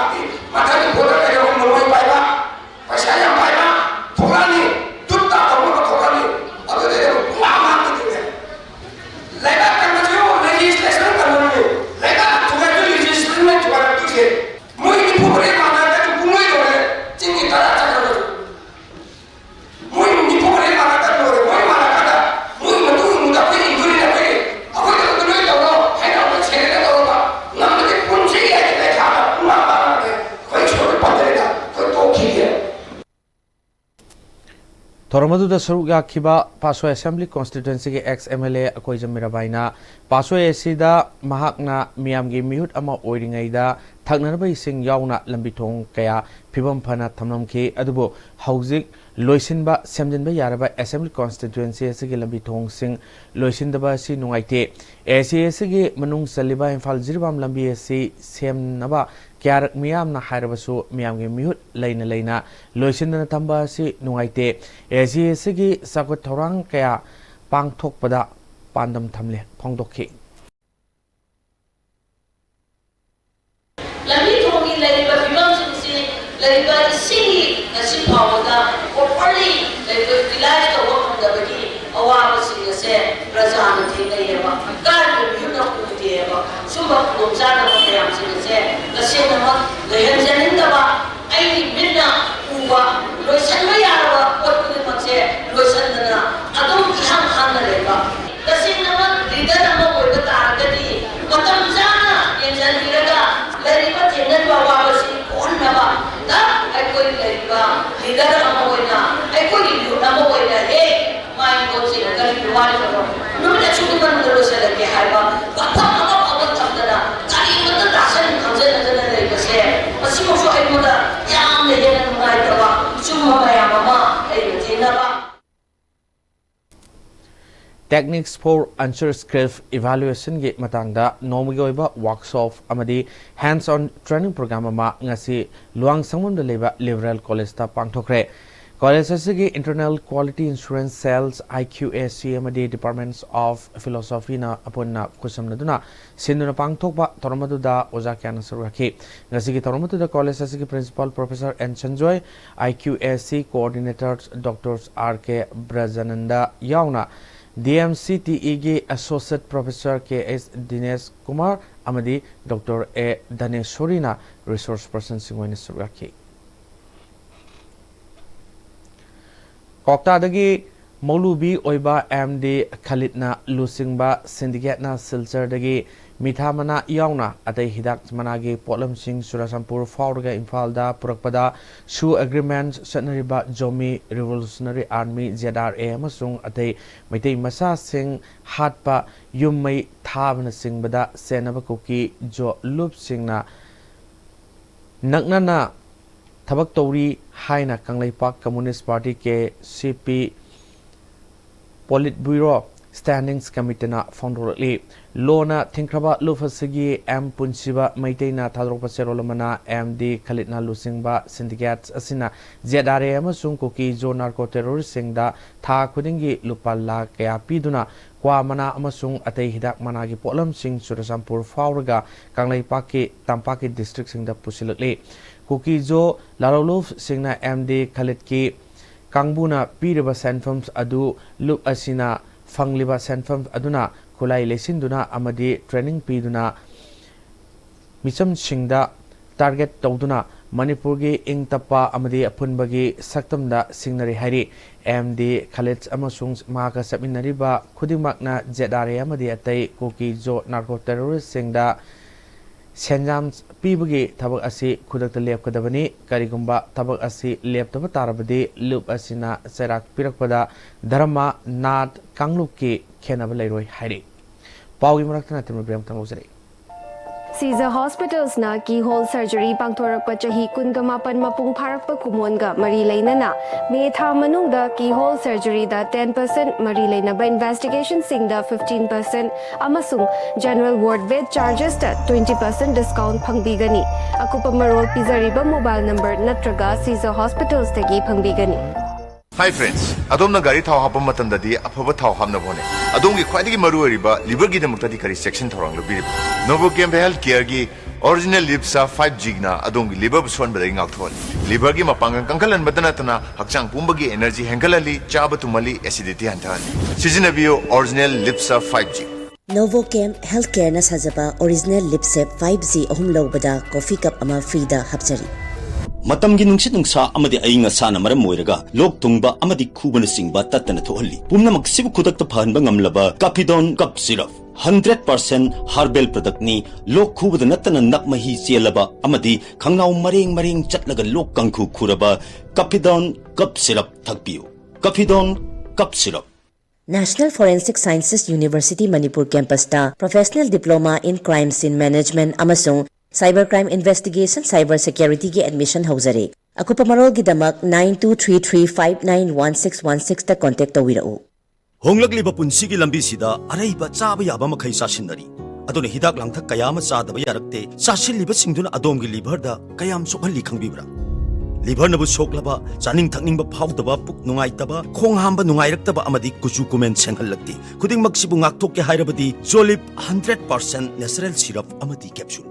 ꯊꯧꯔꯝ ꯑꯗꯨꯗ ꯁꯔꯨꯛ ꯌꯥꯈꯤꯕ ꯄꯥꯠꯁꯣꯏ Assembly Constituencyꯒꯤ ex MLA ꯑꯀꯣꯏꯖꯝ ꯃꯤꯔꯥꯕꯥꯏꯅ ꯄꯥꯠꯁꯣꯏ ꯑꯁꯤꯗ ꯃꯍꯥꯛꯅ ꯃꯤꯌꯥꯝꯒꯤ ꯃꯤꯍꯨꯠ ꯑꯃ ꯑꯣꯏꯔꯤꯉꯩꯗ ꯊꯛꯅꯅꯕ ꯏꯁꯤꯡ ꯌꯥꯎꯅ ꯂꯝꯕꯤ ꯊꯣꯡ ꯀꯌꯥ ꯐꯤꯕꯝ ꯐꯅ ꯊꯝꯂꯝꯈꯤ꯫ ꯑꯗꯨꯕꯨ ꯍꯧꯖꯤꯛ ꯂꯣꯏꯁꯤꯟꯕ, ꯁꯦꯝꯖꯤꯟꯕ ꯌꯥꯔꯕ Assembly Constituency ꯑꯁꯤꯒꯤ ꯂꯝꯕꯤ ꯊꯣꯡꯁꯤꯡ ꯂꯣꯏꯁꯤꯟꯗꯕ ꯑꯁꯤ ꯅꯨꯡꯉꯥꯏꯇꯦ꯫ ACACꯒꯤ ꯃꯅꯨꯡ ꯆꯜꯂꯤꯕ ꯏꯝꯐꯥꯜ ꯖꯤꯔꯤꯕꯥꯝ ꯂꯝꯕꯤ ꯑꯁꯤ ꯁꯦꯝꯅꯕ ꯀꯌꯥꯔꯛ ꯃꯤꯌꯥꯝꯅ ꯍꯥꯏꯔꯕꯁꯨ ꯃꯤꯌꯥꯝꯒꯤ ꯃꯤꯍꯨꯠ ꯂꯩꯅ ꯂꯩꯅ ꯂꯣꯏꯁꯤꯟꯗꯅ ꯊꯝꯕ ꯑꯁꯤ ꯅꯨꯡꯉꯥꯏꯇꯦ꯫ ACACꯒꯤ ꯆꯥꯎꯈꯠ ꯊꯧꯔꯥꯡ ꯀꯌꯥ ꯄꯥꯡꯊꯣꯛꯄꯗ ꯄꯥꯟꯗꯝ ꯊꯝꯂꯦ ꯐꯣꯡꯗꯣꯛꯈꯤ꯫ ꯂꯝꯕꯤ ꯊꯣꯡꯒꯤ ꯂꯩꯔꯤꯕ ꯐꯤꯕꯝꯁꯤꯡꯁꯤ, ꯂꯩꯔꯤꯕ ꯏꯁꯤꯡꯒꯤ ꯉꯁꯤ ꯐꯥꯎꯕꯗ properly ꯂꯩꯔꯤꯕ utilize ꯇꯧꯕ ꯐꯪꯗꯕꯒꯤ ꯑꯋꯥꯕꯁꯤꯡ ꯑꯁꯦ ꯄ꯭ꯔꯖꯥꯅ ꯊꯦꯡꯅꯩꯌꯦꯕ꯫ ꯀꯥꯏꯔꯤꯕ ꯃꯤꯍꯨꯠꯅ ꯎꯗꯦꯕ꯫ ꯁꯨꯝꯕ ꯈꯨꯗꯣꯡꯆꯥꯗꯕ ꯃꯌꯥꯝꯁꯤꯡ ꯑꯁꯦ ꯇꯁꯦꯡꯅꯃꯛ ꯂꯩꯍꯟꯖꯅꯤꯡꯗꯕ, ꯑꯩꯒꯤ ꯃꯤꯠꯅ ꯎꯕ ꯂꯣꯏꯁꯤꯟꯕ ꯌꯥꯔꯕ ꯄꯣꯠ ꯈꯨꯗꯤꯡꯃꯛꯁꯦ ꯂꯣꯏꯁꯤꯟꯗꯅ ꯑꯗꯨꯝ ꯏꯍꯥꯡ ꯍꯥꯡꯅ ꯂꯩꯕ꯫ ꯇꯁꯦꯡꯅꯃꯛ leader ꯑꯃ ꯑꯣꯏꯕ ꯇꯥꯔꯒꯗꯤ ꯃꯇꯝ ꯆꯥꯅ ꯌꯦꯡꯁꯤꯟꯕꯤꯔꯒ ꯂꯩꯔꯤꯕ ꯊꯦꯡꯅꯔꯤꯕ ꯑꯋꯥꯕꯁꯤ ꯀꯣꯛꯍꯟꯅꯕ ꯇ ꯑꯩꯈꯣꯏ ꯂꯩꯔꯤꯕ leader ꯑꯃ ꯑꯣꯏꯅ, ꯑꯩꯈꯣꯏꯒꯤ youth ꯑꯃ ꯑꯣꯏꯅ, ꯍꯦ, ꯃꯥꯏ ꯄꯣꯠꯁꯤꯅ ꯀꯔꯤꯒꯤ ꯋꯥꯔꯤꯕꯅꯣ? ꯅꯨꯃꯤꯠ ꯑꯁꯨꯛꯀꯤ ꯃꯅꯨꯡꯗ ꯂꯣꯏꯁꯤꯜꯂꯒꯦ ꯍꯥꯏꯕ ꯋꯥꯐꯝ ꯑꯃ ꯐꯥꯎꯕ ꯊꯝꯗꯅ ꯀꯔꯤꯃꯠꯇ ꯇꯥꯁꯟ ꯈꯪꯖꯟꯅꯗꯅ ꯂꯩꯕꯁꯦ, ꯃꯁꯤꯃꯛꯁꯨ ꯑꯩꯉꯣꯟꯗ ꯌꯥꯝꯅ ꯍꯦꯟꯅ ꯅꯨꯡꯉꯥꯏꯇꯕ ꯑꯆꯨꯝꯕ ꯃꯌꯥꯝ ꯑꯃ ꯑꯩꯅ ꯊꯦꯡꯅꯕ꯫ Techniques for Answer Script Evaluationꯒꯤ ꯃꯇꯥꯡꯗ ꯅꯣꯡꯃꯒꯤ ꯑꯣꯏꯕ workshop ꯑꯃꯗꯤ hands-on training program ꯑꯃ ꯉꯁꯤ ꯂꯨꯋꯥꯡꯁꯪꯕꯝꯗ ꯂꯩꯕ Liberal Collegeꯇ ꯄꯥꯡꯊꯣꯛꯈ꯭ꯔꯦ꯫ College ꯑꯁꯤꯒꯤ Internal Quality Assurance Cells, IQAC, ꯑꯃꯗꯤ Departments of Philosophyꯅ ꯑꯄꯨꯟꯅ ꯈꯨꯠꯁꯝꯅꯗꯨꯅ ꯁꯤꯟꯗꯨꯅ ꯄꯥꯡꯊꯣꯛꯄ ꯊꯧꯔꯝ ꯑꯗꯨꯗ ꯑꯣꯖꯥ ꯀꯌꯥꯅ ꯁꯔꯨꯛ ꯌꯥꯈꯤ꯫ ꯉꯁꯤꯒꯤ ꯊꯧꯔꯝ ꯑꯗꯨꯗ college ꯑꯁꯤꯒꯤ Principal Professor N Sanjoy, IQAC Coordinator Doctor R K ꯕ꯭ꯔꯖꯥꯅꯟꯗ ꯌꯥꯎꯅ DMCTEꯒꯤ Associate Professor K H ꯗꯤꯅꯦꯁ ꯀꯨꯃꯥꯔ ꯑꯃꯗꯤ Doctor A ꯙꯅꯦꯁꯣꯔꯤꯅ resource personꯁꯤꯡ ꯑꯣꯏꯅ ꯁꯔꯨꯛ ꯌꯥꯈꯤ꯫ ꯀ꯭ꯋꯥꯛꯇꯥꯗꯒꯤ ꯃꯧꯂꯨꯕꯤ ꯑꯣꯏꯕ ꯑꯦꯝ ꯗꯤ ꯈꯂꯤꯠꯅ ꯂꯨꯆꯤꯡꯕ syndicateꯅ ꯁꯤꯜꯆꯔꯗꯒꯤ ꯃꯤꯊꯥ ꯃꯅꯥ ꯌꯥꯎꯅ ꯑꯇꯩ ꯍꯤꯗꯥꯛ ꯃꯅꯥꯒꯤ ꯄꯣꯠꯂꯝꯁꯤꯡ ꯆꯨꯔꯆꯥꯟꯄꯨꯔ ꯐꯥꯎꯔꯒ ꯏꯝꯐꯥꯜꯗ ꯄꯨꯔꯛꯄꯗ ꯁꯨ ꯑꯦꯒ꯭ꯔꯤꯃꯦꯟ ꯆꯠꯅꯔꯤꯕ Zomi revolutionary army, Z R A, ꯑꯃꯁꯨꯡ ꯑꯇꯩ ꯃꯩꯇꯩ ꯃꯆꯥꯁꯤꯡ ꯍꯥꯠꯄ, ꯌꯨꯝ ꯃꯩ ꯊꯥꯕꯅꯆꯤꯡꯕꯗ ꯆꯦꯟꯅꯕ ꯀꯨꯀꯤ ꯖꯣ ꯂꯨꯞꯁꯤꯡꯅ ꯅꯛꯅꯅ ꯊꯕꯛ ꯇꯧꯔꯤ ꯍꯥꯏꯅ ꯀꯪꯂꯩꯄꯥꯛ ꯀꯝꯃꯨꯅꯤꯁ꯭ꯠ ꯄꯥꯔꯇꯤ, ꯀꯦ ꯁꯤ ꯄꯤ, ꯄꯣꯂꯤꯠ ꯕ꯭ꯌꯨꯔꯣ ꯁ꯭ꯇꯦꯟꯗꯤꯡ ꯀꯃꯤꯇꯤꯅ ꯐꯣꯡꯗꯣꯔꯛꯂꯤ꯫ ꯂꯣꯅ ꯊꯤꯡꯈ꯭ꯔꯕ ꯂꯨꯞ ꯑꯁꯤꯒꯤ ꯑꯦꯝ ꯄꯨꯟꯁꯤꯕ ꯃꯩꯇꯩꯅ ꯊꯥꯗꯣꯔꯛꯄ ꯆꯦꯔꯣꯜ ꯑꯃꯅ ꯑꯦꯝ ꯗꯤ ꯈꯂꯤꯠꯅ ꯂꯨꯆꯤꯡꯕ ꯁꯤꯟꯗꯤꯀꯦꯠ ꯑꯁꯤꯅ ꯖꯦꯗ ꯑꯥꯔ ꯑꯦ ꯑꯃꯁꯨꯡ ꯀꯨꯀꯤ ꯖꯣ ꯅꯥꯔꯀꯣ ꯇꯦꯔꯣꯔꯤꯁ꯭ꯠꯁꯤꯡꯗ ꯊꯥ ꯈꯨꯗꯤꯡꯒꯤ ꯂꯨꯄꯥ ꯂꯥꯈ ꯀꯌꯥ ꯄꯤꯗꯨꯅ ꯀ꯭ꯋꯥ ꯃꯅꯥ ꯑꯃꯁꯨꯡ ꯑꯇꯩ ꯍꯤꯗꯥꯛ ꯃꯅꯥꯒꯤ ꯄꯣꯠꯂꯝꯁꯤꯡ ꯆꯨꯔꯆꯥꯟꯄꯨꯔ ꯐꯥꯎꯔꯒ ꯀꯪꯂꯩꯄꯥꯛꯀꯤ ꯇꯝꯄꯥꯛꯀꯤ ꯗꯤꯁꯇ꯭ꯔꯤꯛꯁꯤꯡꯗ ꯄꯨꯁꯤꯜꯂꯛꯂꯤ꯫ ꯀꯨꯀꯤ ꯖꯣ ꯂꯥꯂꯣꯂꯨꯞꯁꯤꯡꯅ ꯑꯦꯝ ꯗꯤ ꯈꯂꯤꯠꯀꯤ ꯀꯥꯡꯕꯨꯅ ꯄꯤꯔꯤꯕ ꯁꯦꯟꯐꯝ ꯑꯗꯨ ꯂꯨꯞ ꯑꯁꯤꯅ ꯐꯪꯂꯤꯕ ꯁꯦꯟꯐꯝ ꯑꯗꯨꯅ ꯈꯨꯠꯂꯥꯏ ꯂꯩꯁꯤꯟꯗꯨꯅ ꯑꯃꯗꯤ ꯇ꯭ꯔꯦꯅꯤꯡ ꯄꯤꯗꯨꯅ ꯃꯤꯆꯝꯁꯤꯡꯗ ꯇꯥꯔꯒꯦꯠ ꯇꯧꯗꯨꯅ ꯃꯅꯤꯄꯨꯔꯒꯤ ꯏꯪ ꯇꯞꯄ ꯑꯃꯗꯤ ꯑꯄꯨꯟꯕꯒꯤ ꯁꯛꯇꯝꯗ ꯁꯤꯡꯅꯔꯤ ꯍꯥꯏꯔꯤ꯫ ꯑꯦꯝ ꯗꯤ ꯈꯂꯤꯠ ꯑꯃꯁꯨꯡ ꯃꯍꯥꯛꯀ ꯆꯠꯃꯤꯟꯅꯔꯤꯕ ꯈꯨꯗꯤꯡꯃꯛꯅ ꯖꯦꯗ ꯑꯥꯔ ꯑꯦ ꯑꯃꯗꯤ ꯑꯇꯩ ꯀꯨꯀꯤ ꯖꯣ ꯅꯥꯔꯀꯣ ꯇꯦꯔꯣꯔꯤꯁ꯭ꯠꯁꯤꯡꯗ ꯁꯦꯟꯖꯥꯝ ꯄꯤꯕꯒꯤ ꯊꯕꯛ ꯑꯁꯤ ꯈꯨꯗꯛꯇ ꯂꯦꯞꯀꯗꯕꯅꯤ꯫ ꯀꯔꯤꯒꯨꯝꯕ ꯊꯕꯛ ꯑꯁꯤ ꯂꯦꯞꯇꯕ ꯇꯥꯔꯕꯗꯤ ꯂꯨꯞ ꯑꯁꯤꯅ ꯆꯩꯔꯥꯛ ꯄꯤꯔꯛꯄꯗ ꯙꯔꯃ, ꯅꯥꯠ, ꯀꯥꯡꯂꯨꯞꯀꯤ ꯈꯦꯠꯅꯕ ꯂꯩꯔꯣꯏ ꯍꯥꯏꯔꯤ꯫ ꯄꯥꯎꯒꯤ ꯃꯔꯛꯇ ꯅꯥꯇꯤꯝ ꯔꯨꯕꯤ ꯑꯃꯇꯪ ꯂꯧꯖꯔꯛꯏ꯫ ꯁꯤꯖ ꯍꯣꯁꯄꯤꯇꯥꯜꯁꯅ ꯀꯤꯍꯣꯜ ꯁꯔꯖꯔꯤ ꯄꯥꯡꯊꯣꯔꯛꯄ ꯆꯍꯤ ꯀꯨꯟꯒ ꯃꯥꯄꯟ ꯃꯄꯨꯡ ꯐꯥꯔꯛꯄ ꯀꯨꯝꯑꯣꯟꯒ ꯃꯔꯤ ꯂꯩꯅꯅ ꯃꯦ ꯊꯥ ꯃꯅꯨꯡꯗ ꯀꯤꯍꯣꯜ ꯁꯔꯖꯔꯤꯗ ten percent, ꯃꯔꯤ ꯂꯩꯅꯕ ꯏꯟꯚꯦꯁꯇꯤꯒꯦꯁꯟꯁꯤꯡꯗ fifteen percent ꯑꯃꯁꯨꯡ ꯖꯦꯅꯔꯦꯜ ꯋꯥꯔꯗ ꯕꯦꯗ ꯆꯥꯔꯖꯦꯁꯇ twenty percent ꯗꯤꯁꯀꯥꯎꯟꯠ ꯐꯪꯕꯤꯒꯅꯤ꯫ ꯑꯀꯨꯞꯄ ꯃꯔꯣꯜ ꯄꯤꯖꯔꯤꯕ ꯃꯣꯕꯥꯏꯜ ꯅꯝꯕꯔ ꯅꯠꯇ꯭ꯔꯒ ꯁꯤꯖ ꯍꯣꯁꯄꯤꯇꯥꯜꯁꯇꯒꯤ ꯐꯪꯕꯤꯒꯅꯤ꯫ Hi friends, ꯑꯗꯣꯝꯅ ꯒꯥꯔꯤ ꯊꯥꯎ ꯍꯥꯞꯄ ꯃꯇꯝꯗꯗꯤ ꯑꯐꯕ ꯊꯥꯎ ꯍꯥꯞꯅꯕ ꯍꯣꯠꯅꯩ꯫ ꯑꯗꯣꯝꯒꯤ ꯈ꯭ꯋꯥꯏꯗꯒꯤ ꯃꯔꯨꯑꯣꯏꯔꯤꯕ ꯂꯤꯚꯔꯒꯤꯗꯃꯛꯇꯗꯤ ꯀꯔꯤ ꯆꯦꯛꯁꯤꯟ ꯊꯧꯔꯥꯡ ꯂꯧꯕꯤꯔꯤꯕꯒꯦ? ꯅꯣꯚꯣꯀꯦꯝ ꯍꯦꯜꯊ ꯀꯦꯌꯔꯒꯤ ꯑꯣꯔꯤꯖꯤꯅꯦꯜ ꯂꯤꯞꯁꯥ five G ꯅ ꯑꯗꯣꯝꯒꯤ ꯂꯤꯚꯔꯕꯨ ꯁꯣꯛꯍꯟꯕꯗꯒꯤ ꯉꯥꯛꯊꯣꯛꯍꯜꯂꯤ꯫ ꯂꯤꯚꯔꯒꯤ ꯃꯄꯥꯡꯒꯜ ꯀꯟꯈꯠꯍꯟꯕꯇ ꯅꯠꯇꯅ ꯍꯛꯆꯥꯡ ꯄꯨꯝꯕꯒꯤ ꯑꯦꯅꯔꯖꯤ ꯍꯦꯟꯒꯠꯍꯜꯂꯤ, ꯆꯥꯕ ꯇꯨꯝꯍꯜꯂꯤ, ꯑꯦꯁꯤꯗꯤꯇꯤ ꯍꯟꯊꯍꯜꯂꯤ꯫ ꯁꯤꯖꯤꯟꯅꯕꯤꯌꯨ ꯑꯣꯔꯤꯖꯤꯅꯦꯜ ꯂꯤꯞꯁꯥ five G꯫ ꯅꯣꯚꯣꯀꯦꯝ ꯍꯦꯜꯊ ꯀꯦꯌꯔꯅ ꯁꯥꯖꯕ ꯑꯣꯔꯤꯖꯤꯅꯦꯜ ꯂꯤꯞꯁꯦꯞ five G ꯑꯍꯨꯝ ꯂꯧꯕꯗ ꯀꯣꯐꯤ ꯀꯞ ꯑꯃ ꯐ꯭ꯔꯤꯗ ꯍꯥꯞꯆꯔꯤ꯫ ꯃꯇꯝꯒꯤ ꯅꯨꯡꯁꯤꯠ ꯅꯨꯡꯁꯥ ꯑꯃꯗꯤ ꯑꯏꯪ ꯑꯁꯥꯅ ꯃꯔꯝ ꯑꯣꯏꯔꯒ ꯂꯣꯛ ꯊꯨꯡꯕ ꯑꯃꯗꯤ ꯈꯨꯕꯅꯆꯤꯡꯕ ꯇꯠꯇꯅ ꯊꯣꯛꯍꯜꯂꯤ꯫ ꯄꯨꯝꯅꯃꯛꯁꯤꯕꯨ ꯈꯨꯗꯛꯇ ꯐꯍꯟꯕ ꯉꯝꯂꯕ Kafidon cough syrup. Hundred percent herbal ꯄ꯭ꯔꯗꯛꯅꯤ꯫ ꯂꯣꯛ ꯈꯨꯕꯗ ꯅꯠꯇꯅ ꯅꯞ ꯃꯍꯤ ꯆꯦꯜꯂꯕ ꯑꯃꯗꯤ ꯈꯪꯅꯥꯎ ꯃꯔꯦꯡ ꯃꯔꯦꯡ ꯆꯠꯂꯒ ꯂꯣꯛ ꯀꯥꯡꯈꯨ ꯈꯨꯔꯕ ꯀꯐꯤꯗꯣꯟ ꯀꯞ ꯁꯤꯔꯞ ꯊꯛꯄꯤꯌꯨ꯫ Kafidon cough syrup. National Forensic Sciences University Manipur campus ꯇ Professional Diploma in Crime Scene Management ꯑꯃꯁꯨꯡ Cyber Crime Investigation Cyber Security ꯒꯤ admission ꯍꯧꯖꯔꯦ꯫ ꯑꯀꯨꯞꯄ ꯃꯔꯣꯜꯒꯤꯗꯃꯛ nine two three three five nine one six one six ꯇ contact ꯇꯧꯕꯤꯔꯛꯎ꯫ ꯍꯣꯡꯂꯛꯂꯤꯕ ꯄꯨꯟꯁꯤꯒꯤ ꯂꯝꯕꯤꯁꯤꯗ ꯑꯔꯩꯕ ꯆꯥꯕ ꯌꯥꯕ ꯃꯈꯩ ꯆꯥꯁꯤꯟꯅꯔꯤ꯫ ꯑꯗꯨꯅ ꯍꯤꯗꯥꯛ ꯂꯥꯡꯊꯛ ꯀꯌꯥ ꯑꯃ ꯆꯥꯗꯕ ꯌꯥꯔꯛꯇꯦ꯫ ꯆꯥꯁꯤꯜꯂꯤꯕꯁꯤꯡꯗꯨꯅ ꯑꯗꯣꯝꯒꯤ liver ꯗ ꯀꯌꯥꯝ ꯁꯣꯛꯍꯜꯂꯤ ꯈꯪꯕꯤꯕ꯭ꯔꯥ? Liver ꯅꯕꯨ ꯁꯣꯛꯂꯕ, ꯆꯥꯅꯤꯡ ꯊꯛꯅꯤꯡꯕ ꯐꯥꯎꯗꯕ, ꯄꯨꯛ ꯅꯨꯡꯉꯥꯏꯇꯕ, ꯈꯣꯡ ꯍꯥꯝꯕ ꯅꯨꯡꯉꯥꯏꯔꯛꯇꯕ ꯑꯃꯗꯤ ꯀꯨꯆꯨ ꯀꯨꯃꯦꯟ ꯁꯦꯡꯍꯜꯂꯛꯇꯦ꯫ ꯈꯨꯗꯤꯡꯃꯛꯁꯤꯕꯨ ꯉꯥꯛꯊꯣꯛꯀꯦ ꯍꯥꯏꯔꯕꯗꯤ Jolib hundred percent natural syrup ꯑꯃꯗꯤ capsule꯫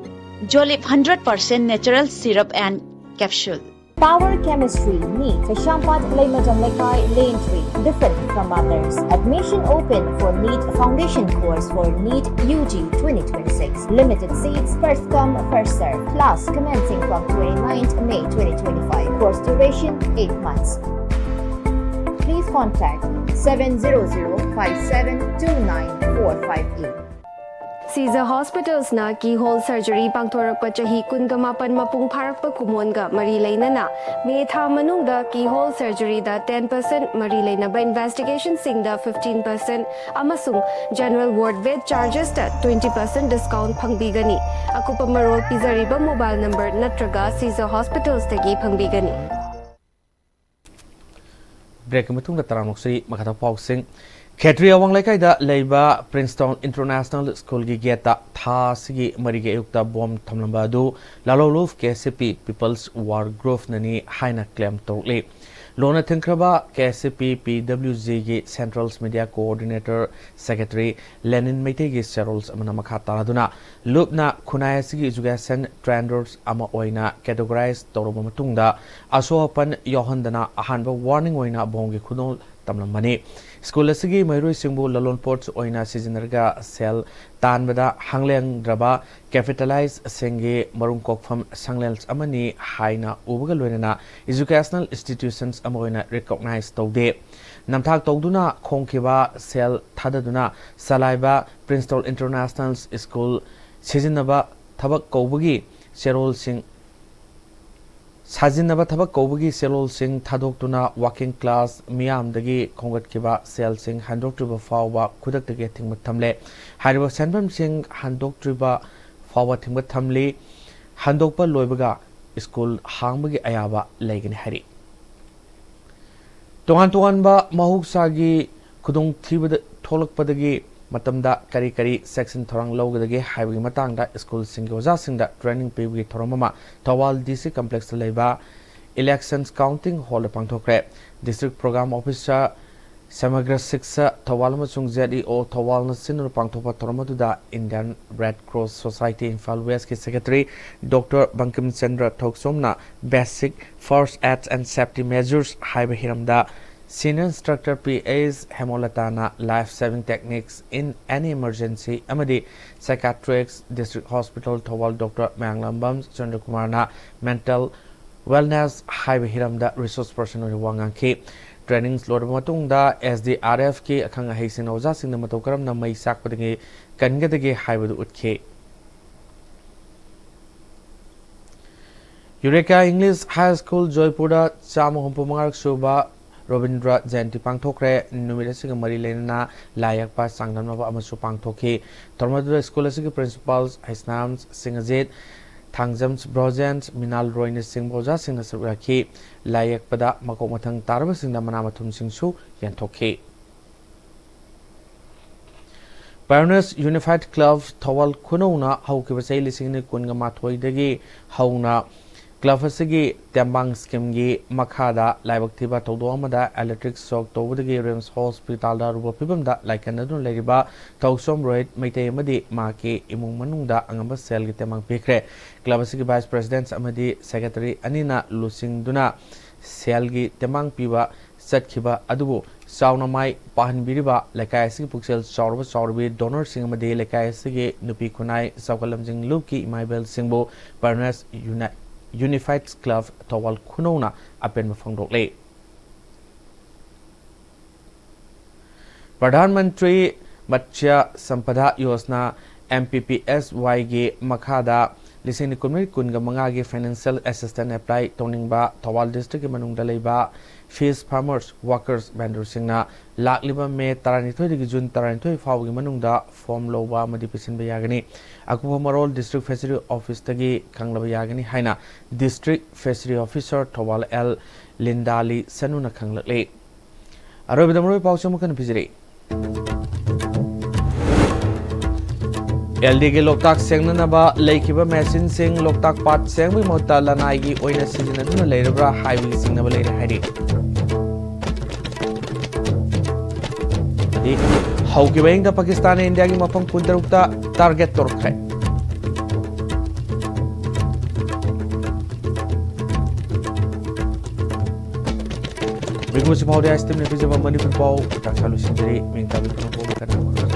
Jolib hundred percent natural syrup and capsule. Power Chemistry, NEET, Keshwampat, Leimajan Lekai, Lane three, different from others. Admission open for NEET Foundation course for NEET U G twenty twenty-six. Limited seats, first come, first serve. Class commencing from twenty-ninth May twenty twenty-five. Course duration eight months. Please contact seven zero zero five seven two nine four five eight. Caesar Hospitals ꯅ keyhole surgery ꯄꯥꯡꯊꯣꯔꯛꯄ ꯆꯍꯤ ꯀꯨꯟꯒ ꯃꯥꯄꯟ ꯃꯄꯨꯡ ꯐꯥꯔꯛꯄ ꯀꯨꯝꯑꯣꯟꯒ ꯃꯔꯤ ꯂꯩꯅꯅ May ꯊꯥ ꯃꯅꯨꯡꯗ keyhole surgery ꯗ ten percent, ꯃꯔꯤ ꯂꯩꯅꯕ investigation ꯁꯤꯡꯗ fifteen percent ꯑꯃꯁꯨꯡ general ward bed charges ꯇ twenty percent discount ꯐꯪꯕꯤꯒꯅꯤ꯫ ꯑꯀꯨꯞꯄ ꯃꯔꯣꯜ ꯄꯤꯖꯔꯤꯕ mobile number ꯅꯠꯇ꯭ꯔꯒ Caesar Hospitals ꯇꯒꯤ ꯐꯪꯕꯤꯒꯅꯤ꯫ Break ꯀꯤ ꯃꯇꯨꯡꯗ ꯇꯔꯥꯃꯨꯛꯁꯤ ꯃꯈꯥ ꯄꯥꯎꯁꯤꯡ꯫ ꯈꯦꯇ꯭ꯔꯤ ꯑꯋꯥꯡ ꯂꯩꯀꯥꯏꯗ ꯂꯩꯕ Princetown International School ꯒꯤ gate ꯇ ꯊꯥ ꯑꯁꯤꯒꯤ ꯃꯔꯤꯒꯤ ꯑꯌꯨꯛꯇ bomb ꯊꯝꯂꯝꯕ ꯑꯗꯨ ꯂꯥꯂꯣꯂꯨꯞ K C P People's War Group ꯅꯅꯤ ꯍꯥꯏꯅ claim ꯇꯧꯔꯛꯂꯤ꯫ ꯂꯣꯟꯅ ꯊꯤꯡꯈ꯭ꯔꯕ K C P P W G ꯒꯤ Central Media Coordinator Secretary Lenin ꯃꯩꯇꯩꯒꯤ ꯁꯦꯔꯣꯜꯁ ꯑꯃꯅ ꯃꯈꯥ ꯇꯥꯗꯨꯅ ꯂꯨꯞꯅ ꯈꯨꯟꯅꯥꯏ ꯑꯁꯤꯒꯤ education trenders ꯑꯃ ꯑꯣꯏꯅ categorize ꯇꯧꯔꯕ ꯃꯇꯨꯡꯗ ꯑꯁꯣꯛ ꯑꯄꯟ ꯌꯥꯎꯍꯟꯗꯅ ꯑꯍꯥꯟꯕ warning ꯑꯣꯏꯅ bomb ꯒꯤ ꯈꯨꯗꯣꯜ ꯇꯝꯂꯝꯕꯅꯤ꯫ School ꯑꯁꯤꯒꯤ ꯃꯍꯩꯔꯣꯏꯁꯤꯡꯕꯨ ꯂꯂꯣꯟꯄꯣꯠ ꯑꯣꯏꯅ ꯁꯤꯖꯤꯟꯅꯔꯒ ꯁꯦꯜ ꯇꯥꯟꯕꯗ ꯍꯪꯂꯦꯡꯗ꯭ꯔꯕ capitalist ꯁꯤꯡꯒꯤ ꯃꯔꯨꯝ ꯀꯣꯛꯐꯝ ꯁꯪꯂꯦꯟꯁ ꯑꯃꯅꯤ ꯍꯥꯏꯅ ꯎꯕꯒ ꯂꯣꯏꯅꯅ educational institutions ꯑꯃ ꯑꯣꯏꯅ recognize ꯇꯧꯗꯦ꯫ ꯅꯝꯊꯥꯛ ꯇꯧꯗꯨꯅ ꯈꯣꯡꯈꯤꯕ ꯁꯦꯜ ꯊꯥꯗꯗꯨꯅ ꯆꯂꯥꯏꯕ ꯄ꯭ꯔꯤꯟꯁꯇꯣꯟ ꯏꯟꯇꯔꯅꯦꯁꯅꯦꯜ ꯁ꯭ꯀꯨꯜ ꯁꯤꯖꯤꯟꯅꯕ ꯊꯕꯛ ꯀꯧꯕꯒꯤ ꯆꯦꯔꯣꯜꯁꯤꯡ ꯁꯥꯖꯤꯟꯅꯕ ꯊꯕꯛ ꯀꯧꯕꯒꯤ ꯆꯦꯔꯣꯜꯁꯤꯡ ꯊꯥꯗꯣꯛꯇꯨꯅ ꯋꯥꯀꯤꯡ ꯀ꯭ꯂꯥꯁ ꯃꯤꯌꯥꯝꯗꯒꯤ ꯈꯣꯝꯒꯠꯈꯤꯕ ꯁꯦꯜꯁꯤꯡ ꯍꯟꯗꯣꯛꯇ꯭ꯔꯤꯕ ꯐꯥꯎꯕ ꯈꯨꯗꯛꯇꯒꯤ ꯑꯊꯤꯡꯕ ꯊꯝꯂꯦ꯫ ꯍꯥꯏꯔꯤꯕ ꯁꯦꯟꯐꯝꯁꯤꯡ ꯍꯟꯗꯣꯛꯇ꯭ꯔꯤꯕ ꯐꯥꯎꯕ ꯊꯤꯡꯕ ꯊꯝꯂꯤ꯫ ꯍꯟꯗꯣꯛꯄ ꯂꯣꯏꯕꯒ ꯁ꯭ꯀꯨꯜ ꯍꯥꯡꯕꯒꯤ ꯑꯌꯥꯕ ꯂꯩꯒꯅꯤ ꯍꯥꯏꯔꯤ꯫ ꯇꯣꯉꯥꯟ ꯇꯣꯉꯥꯟꯕ ꯃꯍꯧꯁꯥꯒꯤ ꯈꯨꯗꯣꯡꯊꯤꯕꯗ ꯊꯣꯛꯂꯛꯄꯗꯒꯤ ꯃꯇꯝꯗ ꯀꯔꯤ ꯀꯔꯤ ꯆꯦꯛꯁꯤꯟ ꯊꯧꯔꯥꯡ ꯂꯧꯒꯗꯒꯦ ꯍꯥꯏꯕꯒꯤ ꯃꯇꯥꯡꯗ ꯁ꯭ꯀꯨꯜꯁꯤꯡꯒꯤ ꯑꯣꯖꯥꯁꯤꯡꯗ ꯇ꯭ꯔꯦꯅꯤꯡ ꯄꯤꯕꯒꯤ ꯊꯧꯔꯝ ꯑꯃ ꯊꯧꯕꯥꯜ ꯗꯤ ꯁꯤ ꯀꯝꯄ꯭ꯂꯦꯛꯁꯇ ꯂꯩꯕ ꯏꯂꯦꯛꯁꯟꯁ ꯀꯥꯎꯟꯇꯤꯡ ꯍꯣꯜꯗ ꯄꯥꯡꯊꯣꯛꯈ꯭ꯔꯦ꯫ District programme officer Samagra Shiksha Thoubal ꯑꯃꯁꯨꯡ ꯖꯦꯠ ꯏ ꯑꯣ ꯊꯧꯕꯥꯜꯅ ꯁꯤꯟꯗꯨꯅ ꯄꯥꯡꯊꯣꯛꯄ ꯊꯧꯔꯝ ꯑꯗꯨꯗ Indian red cross society Imphal ꯋꯦꯁꯀꯤ ꯁꯦꯀ꯭ꯔꯦꯇꯔꯤ ꯗꯣꯛꯇꯔ ꯕꯪꯀꯤꯝ ꯆꯟꯗ꯭ꯔ ꯊꯣꯛꯆꯣꯝꯅ basic first aid and safety measures ꯍꯥꯏꯕ ꯍꯤꯔꯝꯗ ꯁꯤꯅꯤꯌꯔ ꯏꯟꯁꯇ꯭ꯔꯛꯇꯔ ꯄꯤ ꯑꯦꯁ ꯍꯦꯃꯣꯂꯇꯥꯅ life saving techniques in any emergency ꯑꯃꯗꯤ psychiatrics district hospital Thoubal doctor Mayanglambam ꯆꯟꯗ꯭ꯔꯀꯨꯃꯥꯔꯅ ꯃꯦꯟꯇꯦꯜ ꯋꯦꯜꯅꯦꯁ ꯍꯥꯏꯕ ꯍꯤꯔꯝꯗ ꯔꯤꯁꯣꯔꯁ ꯄꯔꯁꯟ ꯑꯣꯏꯅ ꯋꯥ ꯉꯥꯡꯈꯤ꯫ ꯇ꯭ꯔꯦꯅꯤꯡ ꯂꯣꯏꯔꯕ ꯃꯇꯨꯡꯗ ꯑꯦꯁ ꯗꯤ ꯑꯥꯔ ꯑꯦꯐꯀꯤ ꯑꯈꯪ ꯑꯍꯩꯁꯤꯡꯅ ꯑꯣꯖꯥꯁꯤꯡꯗ ꯃꯇꯧ ꯀꯔꯝꯅ ꯃꯩ ꯆꯥꯛꯄꯗꯒꯤ ꯀꯟꯒꯗꯒꯦ ꯍꯥꯏꯕꯗꯨ ꯎꯠꯈꯤ꯫ ꯌꯨꯔꯦꯀꯥ ꯏꯪꯂꯤꯁ ꯍꯥꯏ ꯁ꯭ꯀꯨꯜ ꯖꯣꯏꯄꯨꯔꯗ ꯆꯥꯝꯃ ꯍꯨꯝꯐꯨ ꯃꯉꯥꯔꯛ ꯁꯨꯕ ꯔꯣꯕꯤꯟꯗ꯭ꯔ ꯖꯌꯟꯇꯤ ꯄꯥꯡꯊꯣꯛꯈ꯭ꯔꯦ꯫ ꯅꯨꯃꯤꯠ ꯑꯁꯤꯒ ꯃꯔꯤ ꯂꯩꯅꯅ ꯂꯥꯏ ꯌꯦꯛꯄ ꯆꯥꯡꯗꯝꯅꯕ ꯑꯃꯁꯨ ꯄꯥꯡꯊꯣꯛꯈꯤ꯫ ꯊꯧꯔꯝ ꯑꯗꯨꯗ ꯁ꯭ꯀꯨꯜ ꯑꯁꯤꯒꯤ ꯄ꯭ꯔꯤꯟꯁꯤꯄꯥꯜ ꯍꯩꯁꯅꯥꯝ ꯁꯤꯡꯍꯖꯤꯠ, ꯊꯥꯡꯖꯝ ꯕ꯭ꯔꯣꯖꯦꯟ, ꯃꯤꯅꯥꯜ ꯔꯣꯏꯅꯆꯤꯡꯕ ꯑꯣꯖꯥꯁꯤꯡꯅ ꯁꯔꯨꯛ ꯌꯥꯈꯤ꯫ ꯂꯥꯏ ꯌꯦꯛꯄꯗ ꯃꯀꯣꯛ ꯃꯊꯪ ꯇꯥꯔꯕꯁꯤꯡꯗ ꯃꯅꯥ ꯃꯊꯨꯝꯁꯤꯡꯁꯨ ꯌꯦꯟꯊꯣꯛꯈꯤ꯫ ꯄꯥꯏꯑꯣꯅꯤꯌꯔꯁ ꯌꯨꯅꯤꯐꯥꯏꯗ ꯀ꯭ꯂꯕ ꯊꯧꯕꯥꯜ ꯈꯨꯅꯧꯅ ꯍꯧꯈꯤꯕ ꯆꯍꯤ ꯂꯤꯁꯤꯡ ꯑꯅꯤ ꯀꯨꯟꯒ ꯃꯥꯊꯣꯏꯗꯒꯤ ꯍꯧꯅ ꯀ꯭ꯂꯕ ꯑꯁꯤꯒꯤ ꯇꯦꯡꯕꯥꯡ ꯁ꯭ꯀꯤꯝꯒꯤ ꯃꯈꯥꯗ ꯂꯥꯏꯕꯛ ꯊꯤꯕ ꯊꯧꯗꯣꯛ ꯑꯃꯗ ꯏꯂꯦꯛꯇ꯭ꯔꯤꯛ ꯁꯣꯛ ꯇꯧꯕꯗꯒꯤ ꯔꯤꯝꯁ ꯍꯣꯁꯄꯤꯇꯥꯜꯗ ꯑꯔꯨꯕ ꯐꯤꯕꯝꯗ ꯂꯥꯏꯀꯠꯅꯗꯨꯅ ꯂꯩꯔꯤꯕ ꯊꯧꯁꯣꯝ ꯔꯣꯍꯤꯠ ꯃꯩꯇꯩ ꯑꯃꯗꯤ ꯃꯍꯥꯛꯀꯤ ꯏꯃꯨꯡ ꯃꯅꯨꯡꯗ ꯑꯉꯝꯕ ꯁꯦꯜꯒꯤ ꯇꯦꯡꯕꯥꯡ ꯄꯤꯈ꯭ꯔꯦ꯫ ꯀ꯭ꯂꯕ ꯑꯁꯤꯒꯤ ꯚꯥꯏꯁ ꯄ꯭ꯔꯦꯁꯤꯗꯦꯟꯠ ꯑꯃꯗꯤ ꯁꯦꯀ꯭ꯔꯦꯇꯔꯤ ꯑꯅꯤꯅ ꯂꯨꯆꯤꯡꯗꯨꯅ ꯁꯦꯜꯒꯤ ꯇꯦꯡꯕꯥꯡ ꯄꯤꯕ ꯆꯠꯈꯤꯕ ꯑꯗꯨꯕꯨ ꯆꯥꯎꯅ ꯃꯥꯏ ꯄꯥꯛꯍꯟꯕꯤꯔꯤꯕ ꯂꯩꯀꯥꯏ ꯑꯁꯤꯒꯤ ꯄꯨꯛꯆꯦꯜ ꯆꯥꯎꯔꯕ ꯆꯥꯎꯔꯕꯤ ꯗꯣꯅꯔꯁꯤꯡ ꯑꯃꯗꯤ ꯂꯩꯀꯥꯏ ꯑꯁꯤꯒꯤ ꯅꯨꯄꯤ ꯈꯨꯟꯅꯥꯏ ꯆꯥꯎꯈꯠ ꯂꯝꯖꯤꯡ ꯂꯨꯞꯀꯤ ꯏꯃꯥ ꯏꯕꯦꯜꯁꯤꯡꯕꯨ ꯄꯥꯏꯑꯣꯅꯤꯌꯔꯁ ꯌꯨꯅꯥꯏ-, ꯌꯨꯅꯤꯐꯥꯏꯗ ꯀ꯭ꯂꯕ ꯊꯧꯕꯥꯜ ꯈꯨꯅꯧꯅ ꯑꯄꯦꯟꯕ ꯐꯣꯡꯗꯣꯛꯂꯤ꯫ Pradhan Mantri Matsya ꯁꯝꯄꯗꯥ Yojana, M P P S Y ꯒꯤ ꯃꯈꯥꯗ ꯂꯤꯁꯤꯡ ꯀꯨꯟꯃꯔꯤ ꯀꯨꯟꯒ ꯃꯉꯥꯒꯤ financial assistance apply ꯇꯧꯅꯤꯡꯕ ꯊꯧꯕꯥꯜ district ꯀꯤ ꯃꯅꯨꯡꯗ ꯂꯩꯕ fish farmers, workers, vendor ꯁꯤꯡꯅ ꯂꯥꯛꯂꯤꯕ ꯃꯦ ꯇꯔꯥꯅꯤꯊꯣꯏꯗꯒꯤ ꯖꯨꯟ ꯇꯔꯥꯅꯤꯊꯣꯏ ꯐꯥꯎꯕꯒꯤ ꯃꯅꯨꯡꯗ form ꯂꯧꯕ ꯑꯃꯗꯤ ꯄꯤꯁꯤꯟꯕ ꯌꯥꯒꯅꯤ꯫ ꯑꯀꯨꯞꯄ ꯃꯔꯣꯜ district fishery office ꯇꯒꯤ ꯈꯪꯂꯕ ꯌꯥꯒꯅꯤ ꯍꯥꯏꯅ district fishery officer Thoubal L ꯂꯤꯟꯗꯥꯂꯤ ꯁꯅꯨꯅ ꯈꯪꯂꯛꯂꯤ꯫ ꯑꯔꯣꯏꯕꯗ ꯃꯔꯨꯑꯣꯏꯕ ꯄꯥꯎꯁꯦ ꯑꯃꯨꯛ ꯍꯟꯅ ꯄꯤꯖꯔꯤ꯫ L D ꯒꯤ ꯂꯣꯛꯇꯥꯛ ꯁꯦꯡꯅꯅꯕ ꯂꯩꯈꯤꯕ machine ꯁꯤꯡ ꯂꯣꯛꯇꯥꯛ ꯄꯥꯠ ꯁꯦꯡꯕꯒꯤ ꯃꯍꯨꯠꯇ ꯂꯅꯥꯏꯒꯤ ꯑꯣꯏꯅ ꯁꯤꯖꯤꯟꯅꯗꯨꯅ ꯂꯩꯔꯕ꯭ꯔꯥ ꯍꯥꯏꯕꯒꯤ ꯆꯤꯡꯅꯕ ꯂꯩꯔꯦ ꯍꯥꯏꯔꯤ꯫ ꯑꯃꯗꯤ ꯍꯧꯈꯤꯕ ꯑꯍꯤꯡꯗ ꯄꯥꯀꯤꯁꯇꯥꯟꯅ ꯏꯟꯗꯤꯌꯥꯒꯤ ꯃꯐꯝ ꯀꯨꯟꯇꯔꯨꯛꯇ target ꯇꯧꯔꯛꯈ꯭ꯔꯦ꯫ ꯃꯤꯀꯨꯞ ꯑꯁꯤ ꯐꯥꯎꯗꯤ ꯑꯥꯏ ꯑꯦꯁ ꯇꯤ ꯚꯤꯅ ꯄꯤꯖꯕ ꯃꯅꯤꯄꯨꯔ ꯄꯥꯎ ꯇꯥꯛꯁꯥ ꯂꯣꯏꯁꯤꯟꯖꯔꯤ꯫ ꯃꯤꯡ ꯇꯥꯕꯤ ꯄꯨꯝꯅꯃꯛꯄꯨ ꯑꯃꯨꯛ ꯍꯟꯅ ꯋꯥꯍꯪ